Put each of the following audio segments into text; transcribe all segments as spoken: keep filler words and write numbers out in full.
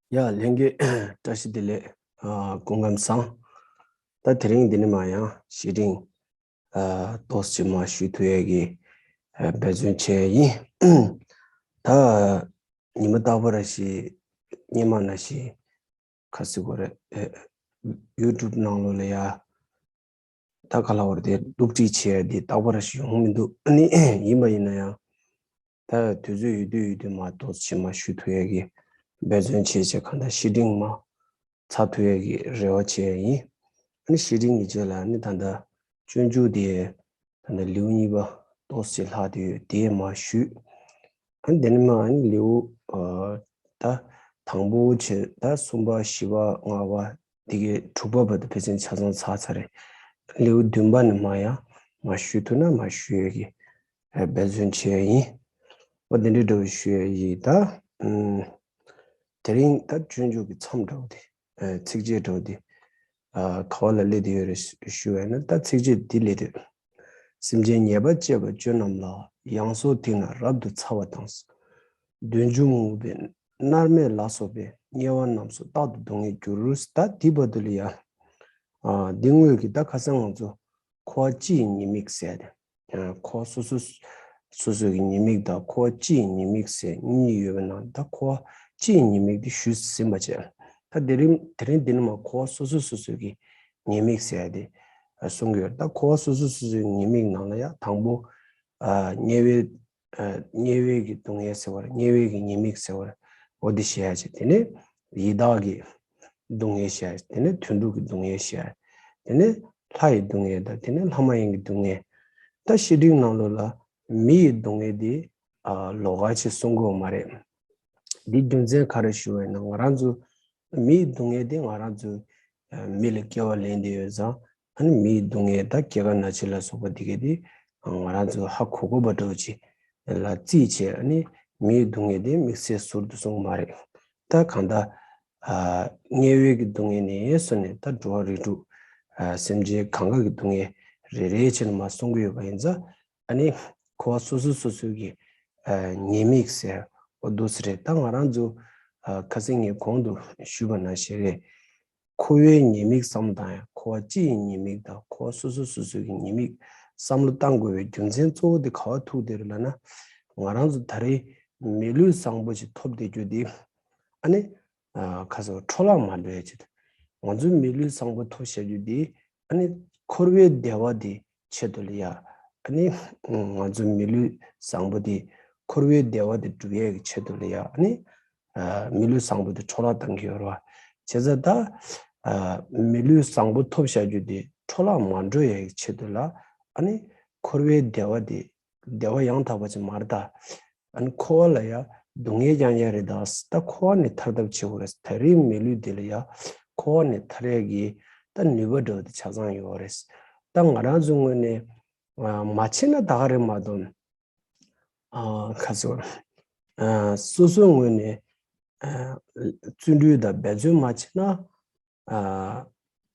ཡ་ལྷན་རྒྱས་བཀྲ་ཤིས་བདེ་ལེགས། ཨ་སྐུ་ཁམས་བཟང་། ད་དེ་རིང་འདི་ནས་མར་ཡང་བཤེས་སྤྲིང་ཨ་ཏོག་ཙམ་མར་ཞུ་ཐུབ་ཡས་ཀྱི་ཨ་འབད་བརྩོན་བྱས་ཡིན། ད་ཉི་མ་རྟག་པར་ཞིག་སྔོན་མ་ནང་བཞིན་ག་ཟེར་དགོས་རེད། ཨ་ཡུ་ཊུབ་ནང་ལོགས་ལ་ཡ་ད་ག་ལབ་དགོས་རེད། དེ་བསླུ་བྲིད་བྱས་ཡ་དེ་རྟག་པར་ཞིག་ཡོང་མི་འདུག་ཨ་ནི་ཡིན་པ་ཡིན་ན་ཡང་ད་དུས་ཚོད་ཡོད་དུས་ཡོད་དུས་མར་ཏོག་ཙམ་མར་ཞུ་ཐུབ་ཡས་ཀྱི་འབད་བརྩོན་བྱས་བྱས་གང་ལྟར་བཤེས་སྤྲིང་མར་ཚར་ཐུབ་ཡས་ཀྱི་རེ་བ་བྱས་ཡ་ཡིན། ཨ་ནི་བཤེས་སྤྲིང་གི་རྗེས་ལ་ཨ་ནི་ད་ལྟ་སྤྱོད་འཇུག་དེ་ད་ལྟ་ལེའུ་གཉིས་པ་ཏོག་ཙམ་ལྷག་བསྡད་ཡོད། དེ་མར་ཞུས། ཨ་ནི་དེ་ནས་མར་ཨ་ནི་ལེའུ་ཨ་ད་དང་པོ་བྱས། ད་གསུམ་པ་བཞི་པ་ལྔ་པ་དེ་གའི་དྲུག་པ་བར་དུ་ཕལ་ཆེར་ཆ་ཚང་ཚར་ཚར་རེད། ལེའུ་བདུན་པ་ནས་མར་ཡང་མར་ཞུ་ཐུབ་ན་མར་ཞུ་ཡས་ཀྱི་ཨ་འབད་བརྩོན་བྱས་ཡ་ཡིན། འོ་དེ་འདྲའི་འདྲ་བོ་ཞུ་ཡས་ཡིན། ད་ཨམ་དེ་རིང་ད་སྤྱོད་འཇུག་གི་མཚམས་འདྲ་བོ་དེ་ཨ་ཚིགས་བཅད་འདྲ་བོ་དེ་ཨ་ག་བ་ལ་སླེབས་བསྡད་ཡོད་རེད་ཞུ་བས་ན། ད་ཚིགས་བཅད་འདི་སླེབས་བསྡད། སེམས་ཅན་ཉེས་པ་སྤྱད་པ་སྤྱོད་རྣམས་ལ། ཡང་སོགས་ཐིག་ནག་རབ་ཏུ་ཚ་བ་དང་། བདུད་འཇོམས་ངུ་འབོད་མནར་མེད་ལ་སོགས་པའི། དམྱལ་བ་རྣམས་སུ་རྟག་ཏུ་སྡུག་བསྔལ་འགྱུར། ད་འདི་བར་དུ་ལ་ཡ་ཨ་འདི་དངོས་ཀྱི་ད་ཁ་སང་ང་ཚོ་འཁོར་བ་སྤྱི་ཡི་ཉེས་དམིགས་ཟེར་ཏེ། ཨ་འཁོར་བ་སོ་སོ་སོ་སོ་གི་ཉེས་དམིགས་དང་འཁོར་བ་སྤྱི་ཡི་ཉེས་དམིགས་ཟེར་གཉིས་ཡོད་པ་ན། ད་འཁོར་བ་སྤྱི་ཡི་ཉེས་དམིགས་དེ་ཞུས་ཟིན་པ་བྱས། ད་དེ་རིང་དེ་རིང་འདི་ནས་མར་འཁོར་བ་སོ་སོ་སོ་སོ་གི་ཉེས་དམིགས་ཟེར་ཏེ་གསུང་གི་ཡོད། ད་འཁོར་བ་སོ་སོ་སོ་སོའི་ཉེས་དམིགས་ནང་ལ་ཡང་དང་པོ་ཨ་དམྱལ་བའི་ཨ་དམྱལ་བའི་གི་སྡུག་བསྔལ་ཟེར་བ་རེད། དམྱལ་བའི་གི་ཉེས་དམིགས་ཟེར་བ་རེད། འོ་དེ་བཤད་ཡ་བྱས། དེ་ནས་ཡི་དྭགས་ཀྱི་སྡུག་བསྔལ་བཤད་ཡ། དེ་ནས་དུད་འགྲོ་གི་སྡུག་བསྔལ་བཤད་ཡ། དེ་ནས་ལྷ་ཡི་སྡུག་བསྔལ་དང་། དེ་ནས་ལྷ་མ་ཡིན་གྱི་སྡུག་བསྔལ། ད་བཤེས་སྤྲིང་ནང་ལོགས་ལ་མི་ཡི་སྡུག་བསྔལ་དེ་ཨ་ལོགས་ཀ་ཅིག་གསུང་གི་ཡོད་མ་རེད། འདི་རྒྱུ་མཚན་ག་རེ་ཞུ་བས་ན། ང་རང་ཚོ་མིའི་སྡུག་བསྔལ་དེ་ང་རང་ཚོ་ཨ་མི་ལ་སྐྱེ་བ་ལེན་བསྡད་ཡོད་ཙང་། ཨ་ནི་མིའི་སྡུག་བསྔལ་ད་སྐྱེ་རྒ་ན་འཆི་ལ་སོགས་པ་དེ་གས་དེ་ང་རང་ཚོ་ཧ་གོ་གོ་བ་འདྲ་བོ་ཅིག་ལ་རྩིས་བྱས། ཨ་ནི་མིའི་སྡུག་བསྔལ་དེ་དམིགས་བསལ་ཟུར་དུ་གསུངས་མ་རེད། ད་གང་ལྟར་ཨ་དམྱལ་བའི་གི་སྡུག་བསྔལ་ནས་བཟུང་ནས་ད་འགྲོ་བ་རིགས་དྲུག་ཨ་སེམས་ཅན་གང་ག་གི་སྡུག་བསྔལ་རེ་རེ་བྱས་ནས་མར་གསུང་གི་ཡོད་པ་ཡིན་ཙང་། ཨ་ནི་འཁོར་བ་སོ་སོ་སོ་སོའི་གི་ཨ་ཉེས་དམིགས་ཟེར་འོ་འདུག་སེ་རེད། ད་ང་རང་ཚོ་ཨ་ཁ་སང་ངས་གོང་དུ་ཞུས་པ་ནང་བཞིན་རེད། འཁོར་བའི་ཉེས་དམིགས་བསམ་བློ་བཏང་ཡ། འཁོར་བ་སྤྱི་ཡི་ཉེས་དམིགས་དང་འཁོར་བ་སོ་སོ་སོ་སོའི་གི་ཉེས་དམིགས་བསམ་བློ་བཏང་དགོས་པའི་རྒྱུ་མཚན་གཙོ་བོ་དེ་ག་བ་ཐུག་བསྡད་རེད་ལབ་ན། ང་རང་ཚོ་ད་རེས་མི་ལུས་བཟང་པོ་ཞིག་ཐོབ་བསྡད་རྒྱུ་དེ་ཨ་ནི་ཨ་ཁ་སང་འཕྲོ་བརླག་མ་འགྲོ་ཡ་ཆེད་དུ། ང་ཚོའི་མི་ལུས་བཟང་པོ་ཐོབ་བཞག་རྒྱུ་དེ་ཨ་ནི་འཁོར་བའི་བདེ་བ་དེ་ཆེད་དུ་ལ་ཡ། ཨ་ནི་ང་ཚོའི་མི་ལུས་བཟང་པོ་དེ་འཁོར་བའི་བདེ་བ་དེ་སྒྲུབ་ཡས་ཀྱི་ཆེད་དུ་ལ་ཡ། ཨ་ནི་ཨ་མི་ལུས་བཟང་པོ་དེ་འཕྲོ་བརླག་བཏང་གི་ཡོད་རེད་བ། བྱས་ཙང་ད་ཨ་མི་ལུས་བཟང་པོ་ཐོབ་བཞག་རྒྱུ་དེ་འཕྲོ་བརླག་མ་འགྲོ་ཡས་ཀྱི་ཆེད་དུ་ལ། ཨ་ནི་འཁོར་བའི་བདེ་བ་དེ་བདེ་བ་ཡང་དག་པ་ཅིག་མ་རེད་ད། ཨ་ནི་འཁོར་བ་ལ་ཡ་སྡུག་བསྔལ་རྐྱང་རྐྱང་རེད་ད། ད་འཁོར་བ་ནས་ཐར་ཐབས་བྱེད་དགོས་རེད། ད་རེས་མི་ལུས་འདི་ལ་ཡ་འཁོར་བ་ནས་ཐར་ཡས་ཀྱི་ད་ནུས་པ་འདྲ་བོ་དེ་ཆ་ཚང་ཡོད་རེད། ད་ང་རང་ཚོའི་ངོས་ནས་ཨ་མ་བྱས་ན་ད་ག་རེད་མ་གཏོགས། ཨ་ཁ་སོ་ཨ་སོ་སོའི་ངོས་ནས་ཨ་བརྩོན་འགྲུས་དང་འབད་བརྩོན་མ་བྱས་ན། ཨ་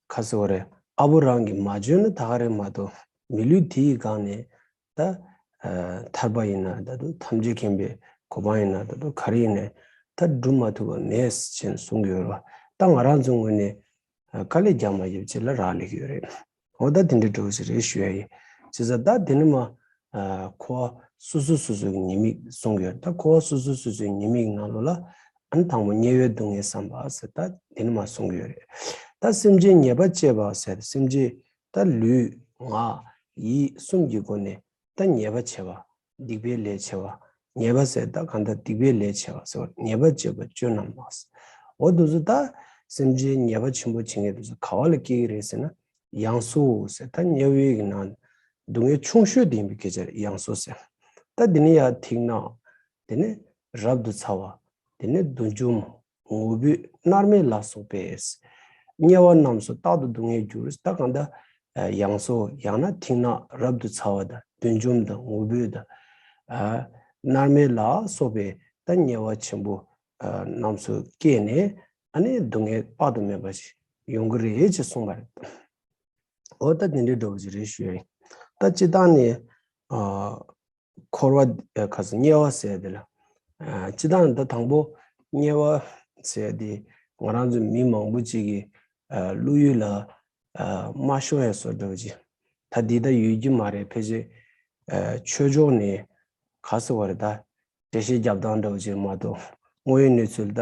ཁ་སོ་རེད། ཨ་བོ་རང་གིས་མ་བྱོན་ན་ད་ག་རེད་མ་གཏོགས། མི་ལུས་དེ་ཡི་སྒང་ནས་ད་ཨ་ཐར་པ་ཡིན་ན་ད་དུང་ཐམས་ཅད་མཁྱེན་པའི་གོ་འཕང་ཡིན་ན་ད་དུང་ག་རེ་ཡིན་ནའི་ད་སྒྲུབ་མ་ཐུབ་པ་མེད་ཅེས་གསུང་གི་ཡོད་རེད་བ། ད་ང་རང་ཚོའི་ངོས་ནས་ཨ་དཀའ་ལས་རྒྱག་མ་རྒྱབ་ཅིག་ལ་རག་ལས་ཀྱི་ཡོད་རེད། འོ་ད་དེ་འདྲའི་འདྲ་བོ་ཞིག་རེད་ཞུ་ཡ་ཡིན། བྱས་ཙང་ད་དེ་ནས་མར་ཨ་འཁོར་བ་སོ་སོ་སོ་སོའི་ཉེས་དམིགས་གསུང་གི་ཡོད། ད་འཁོར་བ་སོ་སོ་སོ་སོའི་ཉེས་དམིགས་ནང་ལོགས་ལ་ཨ་ནི་དང་པོ་དམྱལ་བའི་སྡུག་བསྔལ་བསམ་པ་ཟེར་ད་དེ་ནས་མར་གསུང་གི་ཡོད་རེད། ད་སེམས་ཅན་ཉེས་པ་སྤྱད་པ་ཟེར་སེམས་ཅན་ད་ལུས་ངག་ཡིད་གསུམ་གྱི་སྒོ་ནས་ད་ཉེས་པ་བྱས་པ། སྡིག་པའི་ལས་བྱས་པ། ཉེས་པ་ཟེར་ད་གང་ལྟར་སྡིག་པའི་ལས་བྱས་པ་ཟེར་བ། ཉེས་པ་སྤྱད་པ་སྤྱོད་རྣམས་ལ། འོ་དེ་ཚོ་ད་སེམས་ཅན་ཉེས་པ་ཆེན་པོ་བྱེད་མཁན་དེ་ཚོ་ག་བ་ལ་སྐྱེ་གི་རེད་ཟེར་ན། ཡང་སོས་ཟེར་ད་དམྱལ་བའི་གི་ནང་སྡུག་བསྔལ་ཆུང་ཤོས་དེ་ཡིན་པའི་སྐད་ཆ་རེད། ཡང་སོས་ཟེར། ད་དེ་ནས་ཡར་ཐིག་ནག་དེ་ནས་རབ་ཏུ་ཚ་བ། དེ་ནས་བདུད་འཇོམས། ངུ་འབོད། མནར་མེད་ལ་སོགས་པས། དམྱལ་བ་རྣམས་སུ་རྟག་ཏུ་སྡུག་བསྔལ་འགྱུར། ད་གང་ལྟར་ཡང་སོས་ཡང་ན་ཐིག་ནག་རབ་ཏུ་ཚ་བ་དང་བདུད་འཇོམས་དང་ངུ་འབོད་དང་ཨ་མནར་མེད་ལ་སོགས་པའི་ད་དམྱལ་བ་ཆེན་པོ་ཨ་རྣམས་སུ་སྐྱེས་ནས་ཨ་ནི་སྡུག་བསྔལ་དཔག་ཏུ་མེད་པ་ཞིག་ཡོང་གི་རེད་ཅེས་གསུངས་པ་རེད། འོ་ད་དེ་འདྲའི་འདྲ་བོ་ཞིག་རེད་ཞུ་ཡ་ཡིན། ད་སྤྱིར་བཏང་ནས་ཨ་འཁོར་བ་ཨ་ག་ཟེར་དམྱལ་བ་ཟེར་དེ་ལ་ཨ་སྤྱིར་བཏང་ད་དང་པོ་དམྱལ་བ་ ཟེར་ཡ་དེ་ང་རང་ཚོ་མི་མང་པོ་ཅིག་གི་ཨ་བློ་ཡུལ་ལ་ཨ་མ་ཤོང་ཡ་བཟོ་འདྲ་བོ་ཅིག་ད་འདི་ད་ཡོད་རྒྱུ་མ་རེད། ཕལ་ཆེར་ཨ་ཆོས་ཕྱོགས་ནས་ག་ཟེར་བ་རེད། ད་འགྲེལ་བཤད་རྒྱབ་སྟངས་འདྲ་བོ་ཅིག་མ་གཏོགས་དངོས་ཡོད་གནས་ཚུལ་ད་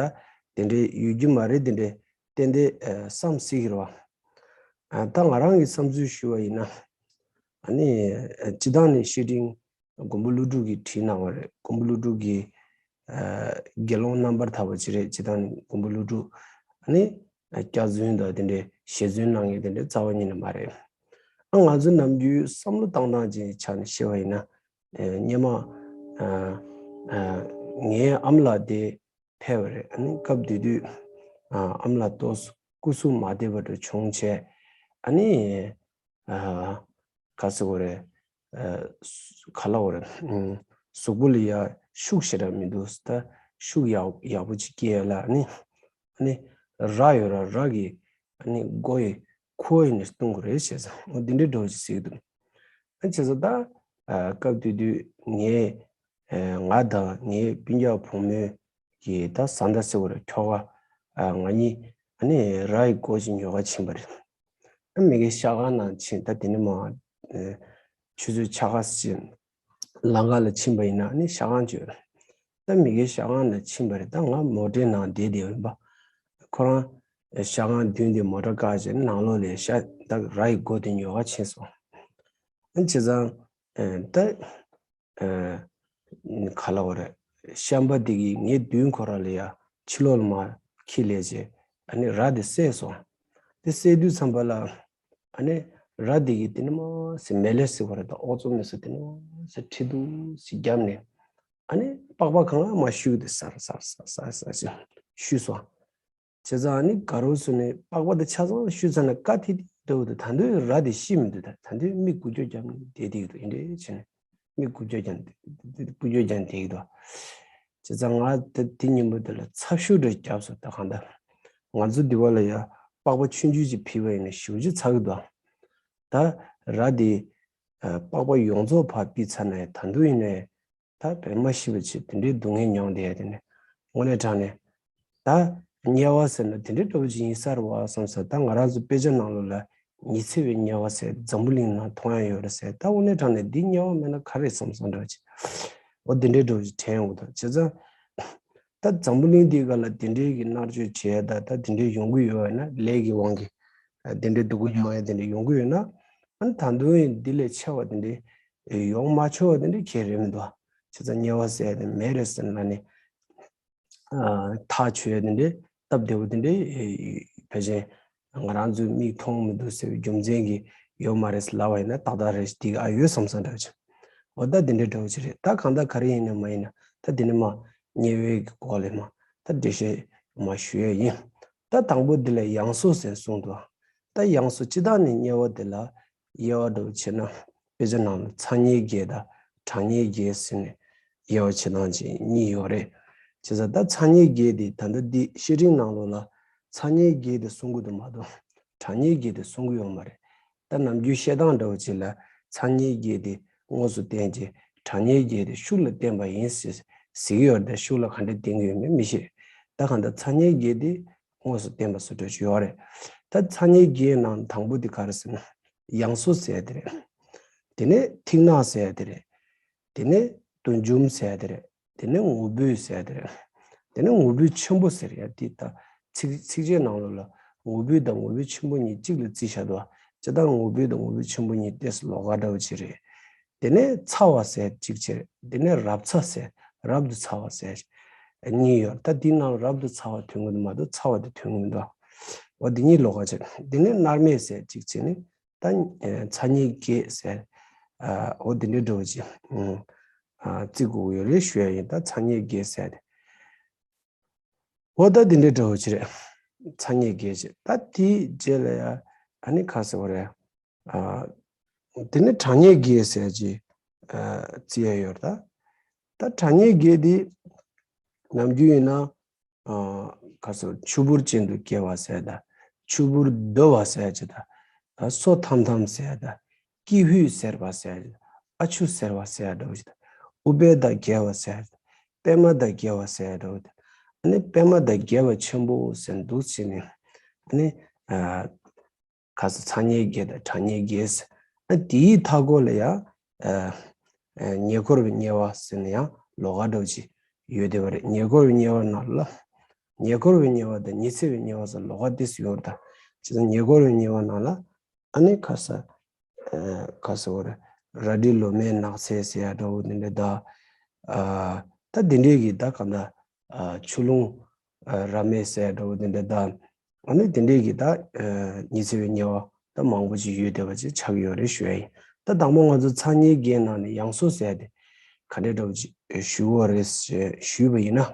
དེ་འདྲའི་ཡོད་རྒྱུ་མ་རེད། དེ་འདྲའི་ཏན་ཏན་ཨ་བསམ་སྲིད་ཀྱི་རེད་བ། ཨ་ད་ང་རང་གི་བསམ་ཚུལ་ཞུ་བ་ཡིན་ན། ཨ་ནི་ཨ་སྤྱི་བཏང་ནས་བཤེས་སྤྲིང་མགོན་པོ་ཀླུ་སྒྲུབ་ཀྱིས་བྲིས་གནང་བ་རེད། མགོན་པོ་ཀླུ་སྒྲུབ་ཀྱི་ཨ་དགེ་སློང་རྣམ་པར་ཐར་པ་ཅིག་རེད། སྤྱི་བཏང་ནས་མགོན་པོ་ཀླུ་སྒྲུབ་ཨ་ནི་ཨ་སྐྱག་རྫུན་དང་དེ་འདྲའི་ཞེ་རྫུན་གནང་མཁན་དེ་འདྲའི་རྩ་བ་ཉིད་ནས་མ་རེད། ཨ་ང་ཚོ་ནམ་རྒྱུན་བསམ་བློ་བཏང་སྟངས་ཀྱི་ཆ་ནས་བཤད་པ་ཡིན་ན། ཨ་སྔོན་མ་ཨ་ཨ་ངའི་ཨ་མ་ལགས་དེ་ཕེབས་པ་རེད། ཨ་ནི་སྐབས་དེ་དུས་ཨ་ཨ་མ་ལགས་ཏོག་ཙམ་སྐུ་གཟུགས་མ་བདེ་བ་འདྲ་བྱུང་བྱས། ཨ་ནི་ཨ་ག་ཟེར་དགོས་རེད། ཨ་ག་ལབ་དགོས་རེད། ཨ་གཟུགས་པོ་ལ་ཡ་ཤུགས་ཞེ་དྲག་མི་འདུག་ད་ཤུགས་ཡག་ཡག་པོ་ཅིག་སྐྱེ་ཡ་ལ་ཨ་ནི་ཨ་ནི་ར་ཡོད་ར་ར་གི་ཨ་ནི་མགོ་ཡི་ཁུ་བ་ཡིན་ནས་བཏུང་དགོས་རེད་བྱས་ཙང་འོ་འདི་འདྲའི་འདྲ་བོ་ཅིག་ཟེར་གྱི་འདུག་ཨ་བྱས་ཙང་ད་ཨ་སྐབས་དེ་དུས་ངས་ཨ་ང་དང་ངའི་སྤུན་ཀྱག་བུ་མོ་གི་ད་བཟའ་ཟླ་ཟེར་དགོས་རེད། ཁྱོ་ག་ཨ་ང་གཉིས་ཨ་ནི་ར་ཡི་མགོ་ཅིག་ཉོ་ག་ཕྱིན་པ་རེད། ཨ་མི་དགེ་ཤ་ཁང་ནང་ཕྱིན། ད་དེ་ནས་མར་ཨ་ཆུ་ཚོད་ཕྱེད་ཀ་ཙམ་ལམ་ཁ་ལ་ཕྱིན་པ་ཡིན་ན་ཨ་ནི་ཤ་ཁང་ཅིག་ཡོད་རེད། ད་མི་དགེ་ཤ་ཁང་ནང་ཕྱིན་པ་རེད། ད་ང་མོ་ཊའི་ནང་བསྡད་བསྡད་ཡིན་པ། ཁོ་རང་ཤ་ཁང་མདུན་དེ་མོ་ཊ་བཀག་བྱས་ནང་ལོགས་ལ་ཤ་ད་ར་ཡི་མགོ་དེ་ཉོ་ག་ཕྱིན་སོང་། ཨ་བྱས་ཙང་ཨ་ད་ཨ་ག་ལབ་དགོས་རེད། ཤམ་པ་དེ་གིས་ངའི་མདུན་ཁོ་ར་ལ་ཡ་ཕྱི་ལོགས་ལ་མར་འཁྱེར་སླེབས་བྱས་ཨ་ནི་ར་དེ་བསད་སོང་། དེ་བསད་དུས་ཙམ་པ་ལ་ཨ་ནི་ར་དེ་གིས་དེ་ནས་མར་ཟེར་མེ་ལེ་ཟེར་བ་རེད། ད་ཨོ་ཙོ་མེ་སོ་དེ་ནས་མར་ཟེར་ཁྲི་གདུགས་ཟེར་བརྒྱབ་ནས་ཨ་ནི་པགས་པ་གང་ལ་མར་བཤུས་ཏེ་སར་སར་སར་སར་སར་ཟེར་བཤུས་སོང་། བྱས་ཙང་ཨ་ནི་དགའ་རོགས་ཚོ་ནས་པགས་པ་དེ་ཆ་ཚང་བཤུས་ཚར་ནས་ཀ་ཐི་ཐི་འདྲ་བོ་དེ་ད་དུང་ར་དེ་ཤི་མི་འདུག་ད་ད་དུང་མིག་དགུ་སྐྱོ་རྒྱབ་ནས་བསྡད་བསྡད་ཀྱི་འདུག་ཨེ་འདྲས་བྱས་ནས་མིག་དགུ་སྐྱོ་རྒྱབ་ནས་དགུ་སྐྱོ་རྒྱབ་ནས་བསྡད་ཀྱི་འདུག་བྱས་ཙང་ང་དེ་དེ་ཉིན་མོ་དེ་ལ་ཚབ་ཤུགས་འདྲ་བརྒྱབ་སོང་། ད་གང་ལྟར་ང་ཚོ་འདི་བ་ལ་ཡ་པགས་པ་ཆུང་ཆུང་ཅིག་ཕུད་པ་ཡིན་ན་ཞེ་པོ་ཅིག་ཚ་གི་འདུག་ད་ར་དེ་ཨ་པགས་པ་ཡོངས་རྫོགས་ཕར་ཕུད་ཚར་ན་ཡང་ད་དུང་ཡིན་ནའི་ད་བས་མ་ཤི་བ་ཅིག་དེ་འདྲའི་སྡུག་བསྔལ་མྱོང་བསྡད་ཡ་དེ་ནས་དངོས་གནས་དྲང་གནས་ད་དམྱལ་བ་ཟེར་ན་དེ་འདྲའི་འདྲ་བོ་ཅིག་ཡིན་ས་རེད་བ་བསམ་སོང་། ད་ང་རང་ཚོ་དཔེ་ཆ་ནང་ལོགས་ལ་ཉི་ཚེ་བའི་དམྱལ་བ་ཟེར་འཛམ་བུ་གླིང་ནང་མཐོང་ཡ་ཡོད་རེད་ཟེར། ད་དངོས་གནས་དྲང་གནས་འདི་དམྱལ་བ་མེད་ན་ག་རེ་བསམ་སོང་འདྲ་བོ་ཅིག་འོ་དེ་འདྲའི་འདྲ་བོ་ཅིག་དྲན་ཡོང་གི་འདུག་བྱས་ཙང་ད་འཛམ་བུ་གླིང་འདིའི་སྒང་ལ་དེ་འདྲའི་གི་མནར་གཅོད་བྱེད་ཡ་ད་ད་དེ་འདྲའི་ཡོང་གི་ཡོད་པ་ཡིན་ན་ལས་ཀྱི་དབང་གིས་དེ་འདྲའི་སྡུག་པོ་མྱོང་ཡ་དེ་འདྲ་ཡོང་གི་ཡོད་ན། ཨ་ནི་ད་དུང་འདི་ལས་ཆེ་བ་དེ་འདྲའི་ཡོང་མ་ཆོག་པ་དེ་འདྲའི་གལ་རེད་མི་འདུག་བྱས་ཙང་དམྱལ་བ་ཟེར་ཡ་དེ་མེད་རེད་ཟེར་ན་ནི་ཨ་ཐག་ཆོད་ཡ་དེ་འདྲའི་སྟབས་བདེ་པོ་དེ་འདྲའི་ཕལ་ཆེར་ང་རང་ཚོའི་མིག་མཐོང་མི་འདུག་ཟེར་བའི་རྒྱུ་མཚན་གྱིས་ཡོད་མ་རེད་ཟེར་ལབ་པ་ཡིན་ན་ཏག་ཏག་རེད། འདི་ག་ཨ་ཡོད་བསམ་བསམ་འདྲ་བོ་ཅིག་རེད། འོ་ད་དེ་འདྲའི་འདྲ་བོ་ཅིག་རེད། ད་གང་ལྟར་ག་རེ་ཡིན་ན་མ་ཡིན་ན་ད་དེ་ནི་མ་དམྱལ་བའི་གི་སྐོར་ལས་མ་ད་འགྲེལ་བཤད་མ་ཞུ་ཡ་ཡིན། ད་དང་པོ་འདི་ལ་ཡང་སོས་ཟེར་གསུངས་འདུག་ད་ཡང་སོས་སྤྱི་བཏང་ནས་དམྱལ་བ་འདི་ལ་དབྱེ་བ་འདྲ་བོ་བྱས་ན་དཔེ་ཆ་ནང་ལ་ཚ་དམྱལ་བརྒྱད་དང་གྲང་དམྱལ་བརྒྱད་ཟེར་ནས་དབྱེ་བ་བྱེད་སྟངས་ཅིག་གཉིས་ཡོད་རེད། བྱས་ཙང་ད་ཚ་དམྱལ་བརྒྱད་འདི་ད་ལྟ་འདི་བཤེས་སྤྲིང་ནང་ལོགས་ལ་ཚ་དམྱལ་བརྒྱད་འདི་གསུང་གི་འདུག་མ་གཏོགས་གྲང་དམྱལ་བརྒྱད་འདི་གསུང་གི་ཡོད་མ་རེད། ད་ནམ་རྒྱུན་བཤད་སྟངས་འདྲ་བོ་ཅིག་ལ་ཚ་དམྱལ་བརྒྱད་དེ་དངོས་སུ་བསྟན་རྗེས་གྲང་དམྱལ་བརྒྱད་དེ་ཤུགས་ལ་བསྟན་པ་ཡིན་ཟེར་ཟེར་གྱི་ཡོད་རེད། ད་ཤུགས་ལ་ག་འདྲ་བསྟན་གྱི་ཡོད་མེད་མི་ཤེས། ད་གང་ལྟར་ཚ་དམྱལ་བརྒྱད་དེ་དངོས་སུ་བསྟན་པ་བཟོ་འདྲ་ཅིག་ཡོད་རེད། ད་ཚ་དམྱལ་བརྒྱད་ནང་དང་པོ་དེ་ག་རེ་ཟེར་ན་ཡང་སོས་ཟེར་ཡ་དེ་རེད། དེ་ནས་ཐིག་ནག་ཟེར་ཡ་དེ་རེད། དེ་ནས་དུ་འཇོམས་ཟེར་ཡ་དེ་རེད། དེ་ནས་ངུ་འབོད་ཟེར་ཡ་དེ་རེད། དེ་ནས་ངུ་འབོད་ཆེན་པོ་ཟེར་ཡ་དེ་ད་ཚིགས་ཚིགས་བཅད་ནང་ལོགས་ལ་ངུ་འབོད་དང་ངུ་འབོད་ཆེན་པོ་གཉིས་གཅིག་ལ་བརྩིས་བཞག་འདུག་བ། སྤྱིར་བཏང་ངུ་འབོད་དང་ངུ་འབོད་ཆེན་པོ་གཉིས་ཏོག་ཙམ་ལོགས་ཀ་འདྲ་བོ་ཅིག་རེད། དེ་ནས་ཚ་བ་ཟེར་གཅིག་བྱས། དེ་ནས་རབ་ཚ་ཟེར་རབ་ཏུ་ཚ་བ་ཟེར་གཉིས་ཡོད། ད་དེའི་ནང་རབ་ཏུ་ཚ་བ་ཐོན་གྱི་འདུག་མ་གཏོགས་ཚ་བ་དེ་ཐོན་གྱི་མི་འདུག་འོ་དེ་གཉིས་ལོགས་ཀ་བྱས། དེ་ནས་མནར་མེད་ཟེར་གཅིག་བྱས་ནས་ད་ཚ་དམྱལ་བརྒྱད་ཟེར་འོ་དེ་འདྲའི་འདྲ་བོ་ཅིག་བརྩི་དགོས་ཀྱི་ཡོད་རེད་ཞུ་ཡ་ཡིན། ད་ཚ་དམྱལ་བརྒྱད་ཟེར་དེ། འོ་ད་དེ་འདྲའི་འདྲ་བོ་ཅིག་རེད། ཚ་དམྱལ་བརྒྱད་ཅེས། ད་དེའི་རྗེས་ལ་ཡ་ཨ་ནི་ག་ཟེར་བ་རེད། ཨ་དེ་ནི་གྲང་དམྱལ་བརྒྱད་ཟེར་གྱི་ཨ་བརྩི་ཡ་ཡོད་རེད། ད་ད་གྲང་དམྱལ་བརྒྱད་འདི་ནམ་རྒྱུན་ཡིན་ན་ཨ་ག་ཟེར་ཆུ་བུར་ཅན་དུ་སྐྱེ་བ་ཟེར་ད་ཆུ་བུར་རྡོལ་བ་ཟེར་གྱི་ད་ཨ་སོ་ཐམ་ཐམ་ཟེར་ད་ཀྱི་ཧུད་ཟེར་བ་ཟེར་ཨ་ཆུ་ཟེར་བ་ཟེར་འདྲ་བོ་ཞིག་དང་ཨུཏྤལ་དང་རྒྱས་པ་ཟེར་པད་མ་དང་རྒྱས་པ་ཟེར་འདྲ་བོ་དང་ ཨ་ནི་པད་མ་དང་རྒྱས་པ་ཆེན་པོ་ཟེར་འདུག་བྱས་ནས། ཨ་ནི་ཨ་ག་ས་ཚ་ཉེ་བརྒྱད་དང་གྲང་ཉེ་བརྒྱད་ཟེར། ཨ་དེའི་མཐའ་སྐོར་ལ་ཡང་ཨ་ཨ་ཉེ་འཁོར་བའི་དམྱལ་བ་ཟེར་ནས་ཡང་ལོགས་ཀ་འདྲ་བོ་ཅིག་ཡོད་བསྡད་པ་རེད། ཉེ་འཁོར་བའི་དམྱལ་བ་ནང་ལ། ཉེ་འཁོར་བའི་དམྱལ་བ་དང་ཉི་ཚེ་བའི་དམྱལ་བ་ཟེར་ལོགས་ཀ་ཏོག་ཙམ་ཡོད་རེད་ད། བྱས་ཙང་ཉེ་འཁོར་བའི་དམྱལ་བ་ནང་ལ། ཨ་ནི་ག་ས་ཨ་ག་ས་བར་རལ་གྲི་ལོ་མའི་ནགས་ཚལ་ཟེར་ཡ་འདྲ་བོ་དེ་འདྲ་དང་། ཨ་ད་དེ་འདྲའི་གི་ད་གང་ལྟར་ཨ་ཆུ་ཀླུང་ཨ་ར་མེ་ཟེར་ཡ་འདྲ་བོ་དེ་འདྲ་དང་། ཨ་ནི་དེ་འདྲའི་གི་ད་ཨ་ཉི་ཚེ་བའི་དམྱལ་བ་ད་མང་པོ་ཅིག་ཡོད་བསྡད་པ་ཅིག་ཆགས་ཡོད་རེད་ཞུ་ཡ་ཡིན། ད་དང་པོ་ང་ཚོ་ཚ་ཉེ་བརྒྱད་ནང་ནས་ཡང་སོས་ཟེར་ཡ་དེ་ག་འདྲ་འདྲ་བོ་ཅིག་ཞུ་བ་རེད་ཞེས་ཞུས་པ་ཡིན་ན།